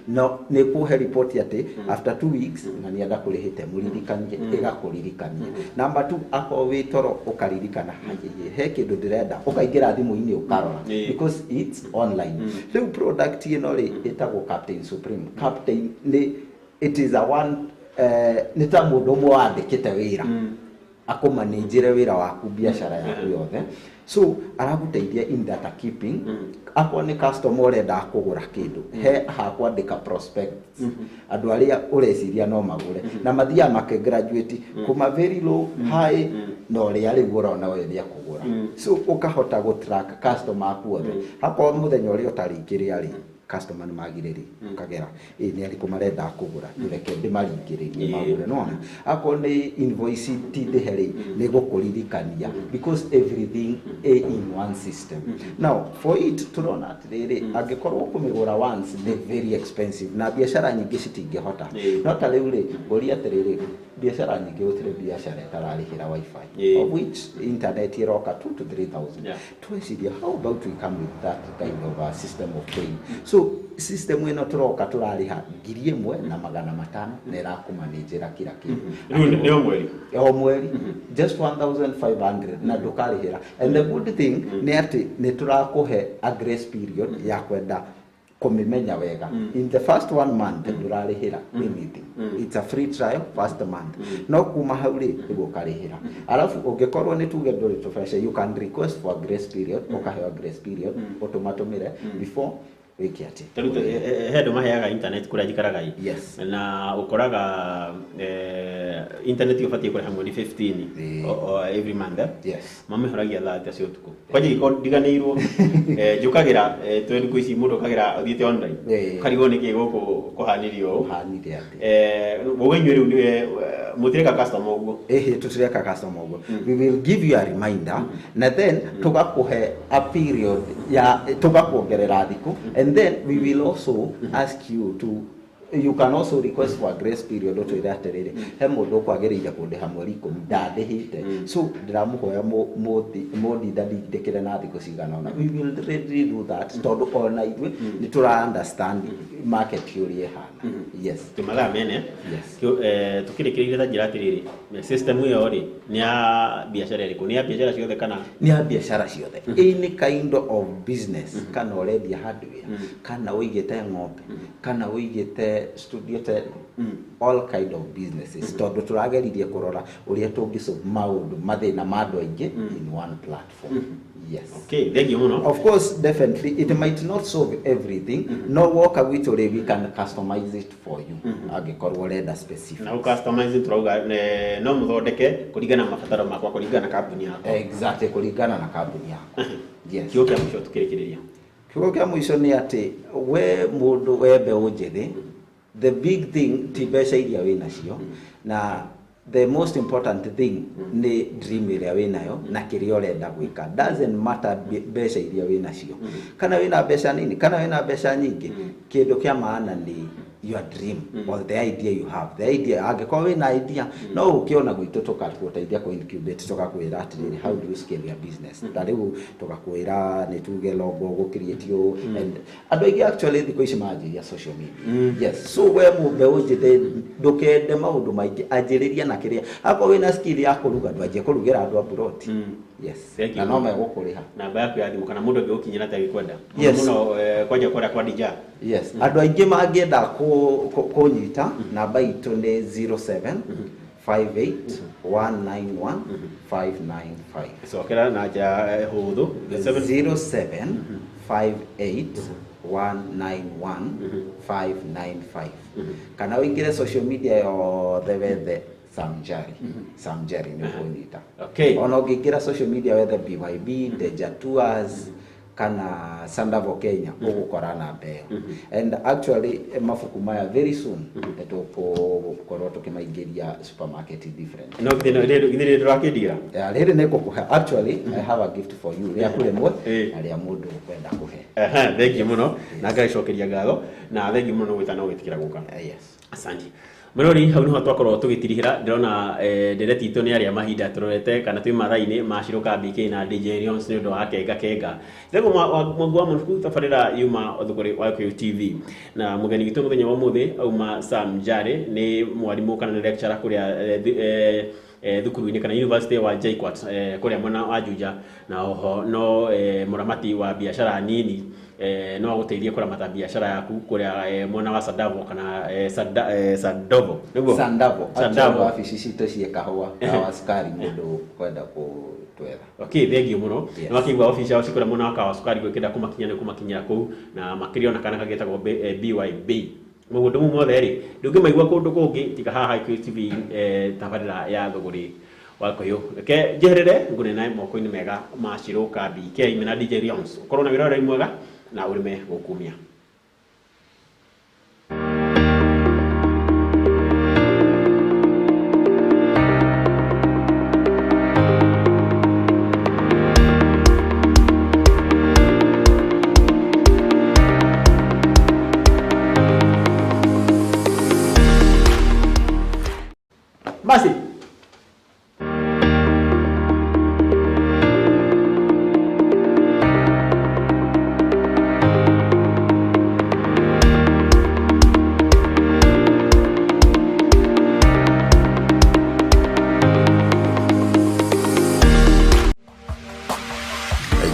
Speaker 3: no nĩ kũhe report atĩ after 2 weeks na nĩ ndakũrĩhĩte, mũririkanie, ĩgakũririkania. Number two, akorwo wĩ toro ũkaririkana, hayeye, he kĩndũ ndĩrenda, ũkaingĩra thimũ-inĩ ũkarora, because it's online. Rĩu product ĩno rĩ, ĩtagwo Captain Supreme. Captain nĩ, it is a one, nĩ ta mũndũ ũmwe wandĩkĩte wĩra akũmanĩnjĩre wĩra waku, biacara yaku yothe. So aragũteithia in data keeping. Akorwo nĩ customer ũrenda kũgũra kĩndũ, he hakwandĩka prospects, andũ arĩa ũreciria no magũre, na mathiaga make graduate kuma very low, high, na ũrĩa rĩu ũrona ũyũ nĩ akũgũra. So ũkahota gũ track customer aku othe. Akorwo mũthenya ũrĩa ũtarĩ rĩ, customer nĩ magire rĩ, ũkagera ĩ nĩ arĩkũ marenda kũgũra, reke ndĩmaringĩrĩrie magũre. Nĩwona akorwo nĩ invoice ti ndĩhe rĩ, nĩ gũkũririkania, because everything ĩ in one system. Now for it, tũrona atĩrĩrĩ, angĩkorwo kũmĩgũra once nĩ very expensive na biacara nyingĩ citingĩhota. No ta rĩu rĩ, ngũria atĩrĩrĩ, biacara nyingĩ, gũtirĩ biacara ĩtararĩhĩra WiFi, of which internet ĩroka 2 to 3000. Tweciria, how about we come with that kind of a system of paying? So system ĩno tũroka, tũrarĩha 1500 na ĩrakũmanĩnjĩra kila kĩndũ.
Speaker 2: Rĩu nĩ o mweri?
Speaker 3: O mweri, just 1500 na ndũkarĩhĩra. And the good thing nĩ atĩ nĩ tũrakũhe a grace period ya kwenda kũmĩmenya wega. In the first one month ndũrarĩhĩra anything, it's a free trial first month, no kuma hau rĩ, nĩguo ũkarĩhĩra. Alafu ũngĩkorwo nĩ tuge ndũrĩ tũbeca, you can request for a grace period, ũkaheo grace period, ũtũmatũmĩre before wĩke atĩ.
Speaker 2: Tarĩu he andũ maheaga internet kũrĩa njikaraga ĩ. Na ũkoraga internet ũbatiĩ kũrĩha mweri 15 o every month, eh?
Speaker 3: Yes.
Speaker 2: Mamĩhoragia thaa thita cia ũtukũ, kwanja ingĩkorwo ndiganĩirwo, njũkagĩra, twĩ thikũ ici mũndũ ũkagĩra ũthiĩte online, ũkarigwo nĩkĩ gũkũ kũhanirio ũũ.
Speaker 3: Kũhanire atĩ.
Speaker 2: Ũguo inyuĩ rĩu mũtireka customer ũguo?
Speaker 3: Ĩhĩ, tũtireka customer ũguo. We will give you a reminder na then tũgakũhe a period ya tũgakuongerera thikũ, and then we will also ask you to, you can also request for a grace period. Ũtwĩre atĩrĩrĩ, he mũndũ ũkwagĩrĩire kũndĩha mweri 10, ndandĩhĩte, so ndĩramũhoya mũndindandindĩkĩre na thikũ cigana ũna. We will readily do that, tondũ ona ithuĩ nĩ tũra understand market ũrĩa ĩhana, yes.
Speaker 2: Twĩ mathaa mene.
Speaker 3: Yes.
Speaker 2: Tũkĩrĩkĩrĩria, ta njĩra atĩrĩrĩ, system ĩyo rĩ, nĩ ya biacara ĩrĩkũ? Nĩ ya biacara ciothe kana?
Speaker 3: Nĩ ya biacara ciothe, any kind of business, kana ũrendia hardware, kana ũigĩte ng'ombe, kana ũigĩte studio ta all kind of businesses, tondũ tũrageririe kũrora ũrĩa tũngĩsolve maũndũ mathĩna ma andũ aingĩ in one platform, yes.
Speaker 2: Okay, thank you mũno.
Speaker 3: Of course, definitely it might not solve everything, no woka gwitũ rĩ, we can customize it for you angĩkorwo ũrenda specific.
Speaker 2: Na customize turauga no mũthondeke kũringana na mabataro makwa, kũringana na kambuni yakwa.
Speaker 3: Exactly, kũringana na kambuni yaku, yes.
Speaker 2: Kiugo kĩa mũico tukĩrĩkĩrĩria?
Speaker 3: Kiugo kĩa mũico nĩ atĩ we mũndũ, we mbeũ njĩthĩ, the big thing ti mbeca iria wĩ nacio, na the most important thing nĩ dream ĩrĩa wĩ nayo na kĩrĩa ũrenda gwĩka. Doesn't matter mbeca iria wĩ nacio, kana wĩna mbeca nini, kana wĩna mbeca nyingĩ, kĩndũ kĩa maana nĩ your dream or the idea you have, the idea. Angĩkorwo wĩna idea, no ũkĩona gwitũ tũkagũteithia kũ incubate, tũgakwĩra atĩrĩrĩ, how do you scale your business? Ta rĩu tũgakwĩra nĩ tuge logo gũcreate ũũ, and andũ aingĩ actually thikũ ici manjĩria social media, yes. So we mbeũ njĩthĩ, ndũkende maũndũ maingĩ, anjĩrĩria na kĩrĩa. Akorwo wĩna skill ya kũruga, ndwanjie kũrugĩra andũ abroad, yes.
Speaker 2: Thank you.
Speaker 3: Na no megũkũrĩha.
Speaker 2: Namba yaku ya thimũ kana mũndũ angĩgũkinyĩra atĩa agĩkwenda?
Speaker 3: Yes.
Speaker 2: Mũno kwanja kũrĩa kwa Dija.
Speaker 3: Yes, andũ aingĩ mangĩenda kũnyita, namba itũ nĩ 07 58 191 595.
Speaker 2: Cokera na njĩra hũthũ.
Speaker 3: 07 58 191 595, kana ũingĩre social media yothe wethe Samjari. Samjari nĩ ũkũnyita. Ona ũngĩingĩra social media wethe BYB Deja Tours kana Sandavo Kenya, ũgũkora namba ĩyo. And actually mabuku maya very soon nĩ tũgũkorwo tũkĩmaingĩria supermarket different.
Speaker 2: No githĩ ndũrakĩndigĩra?
Speaker 3: Yeah, rĩrĩ nĩ ngũkũhe. Actually, I have a gift for you, rĩaku rĩmwe na rĩa mũndũ ũkwenda kũhe.
Speaker 2: Ehe, thengiũ mũno na ngagĩcokeria ngatho, na thengiũ mũno gwĩta na gwĩtĩkĩra gũka.
Speaker 3: Yes.
Speaker 2: Asante. Mũrori, hau nĩho twakorwo tũgĩtirihĩra. Ndĩrona ndereti itũ nĩ arĩa mahinda tũrorete kana twĩ mathaa-inĩ ma Ciroka BK na DJ Leons nĩ ũndũ wa kenga kenga. Njĩtagwo Mwangu wa Mũnuku, tabarĩra yuma ũthũkũrĩ wa Gĩkũyũ TV, na mũgeni witũ mũthenya wa ũmũthĩ auma Sam Njari, nĩ mwarimũ kana nĩ lecturer kũrĩa thukuru-inĩ kana university wa JKUAT kũrĩa mwena wa Juja, na oho no mũramati wa biacara nini, no agũteithie kũramata biacara yaku kũrĩa mwena wa Sadavo kana Sadovo nĩguo?
Speaker 3: Sandavo.
Speaker 2: Sandavo.
Speaker 3: Actually, wabici citũ ciĩ kahũa kawa cukari, mũndũ kwenda kũtwetha.
Speaker 2: Okay, thengiũ mũno.
Speaker 3: Yes.
Speaker 2: Nĩ wakĩigua obici ciao cikũrĩa mwena wa kawa cukari, gwĩkĩra kũmakinya nĩ kũmakinyĩra kũu, na makĩria ona kana kagĩtagwo BYB. Maũndũ mau mothe rĩ, ndũngĩmaigua kũndũ kũngĩ tiga haha Gĩkũyũ TV, tabarĩra ya thũgũrĩ wa Gĩkũyũ. Reke njeherere ngũnene moko-inĩ mega ma Ciroka BK mena DJ Leons. Ũkorwo na wĩroreri mwega na ũrĩme gũkumia. Basi.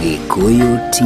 Speaker 1: Gĩkũyũ TV.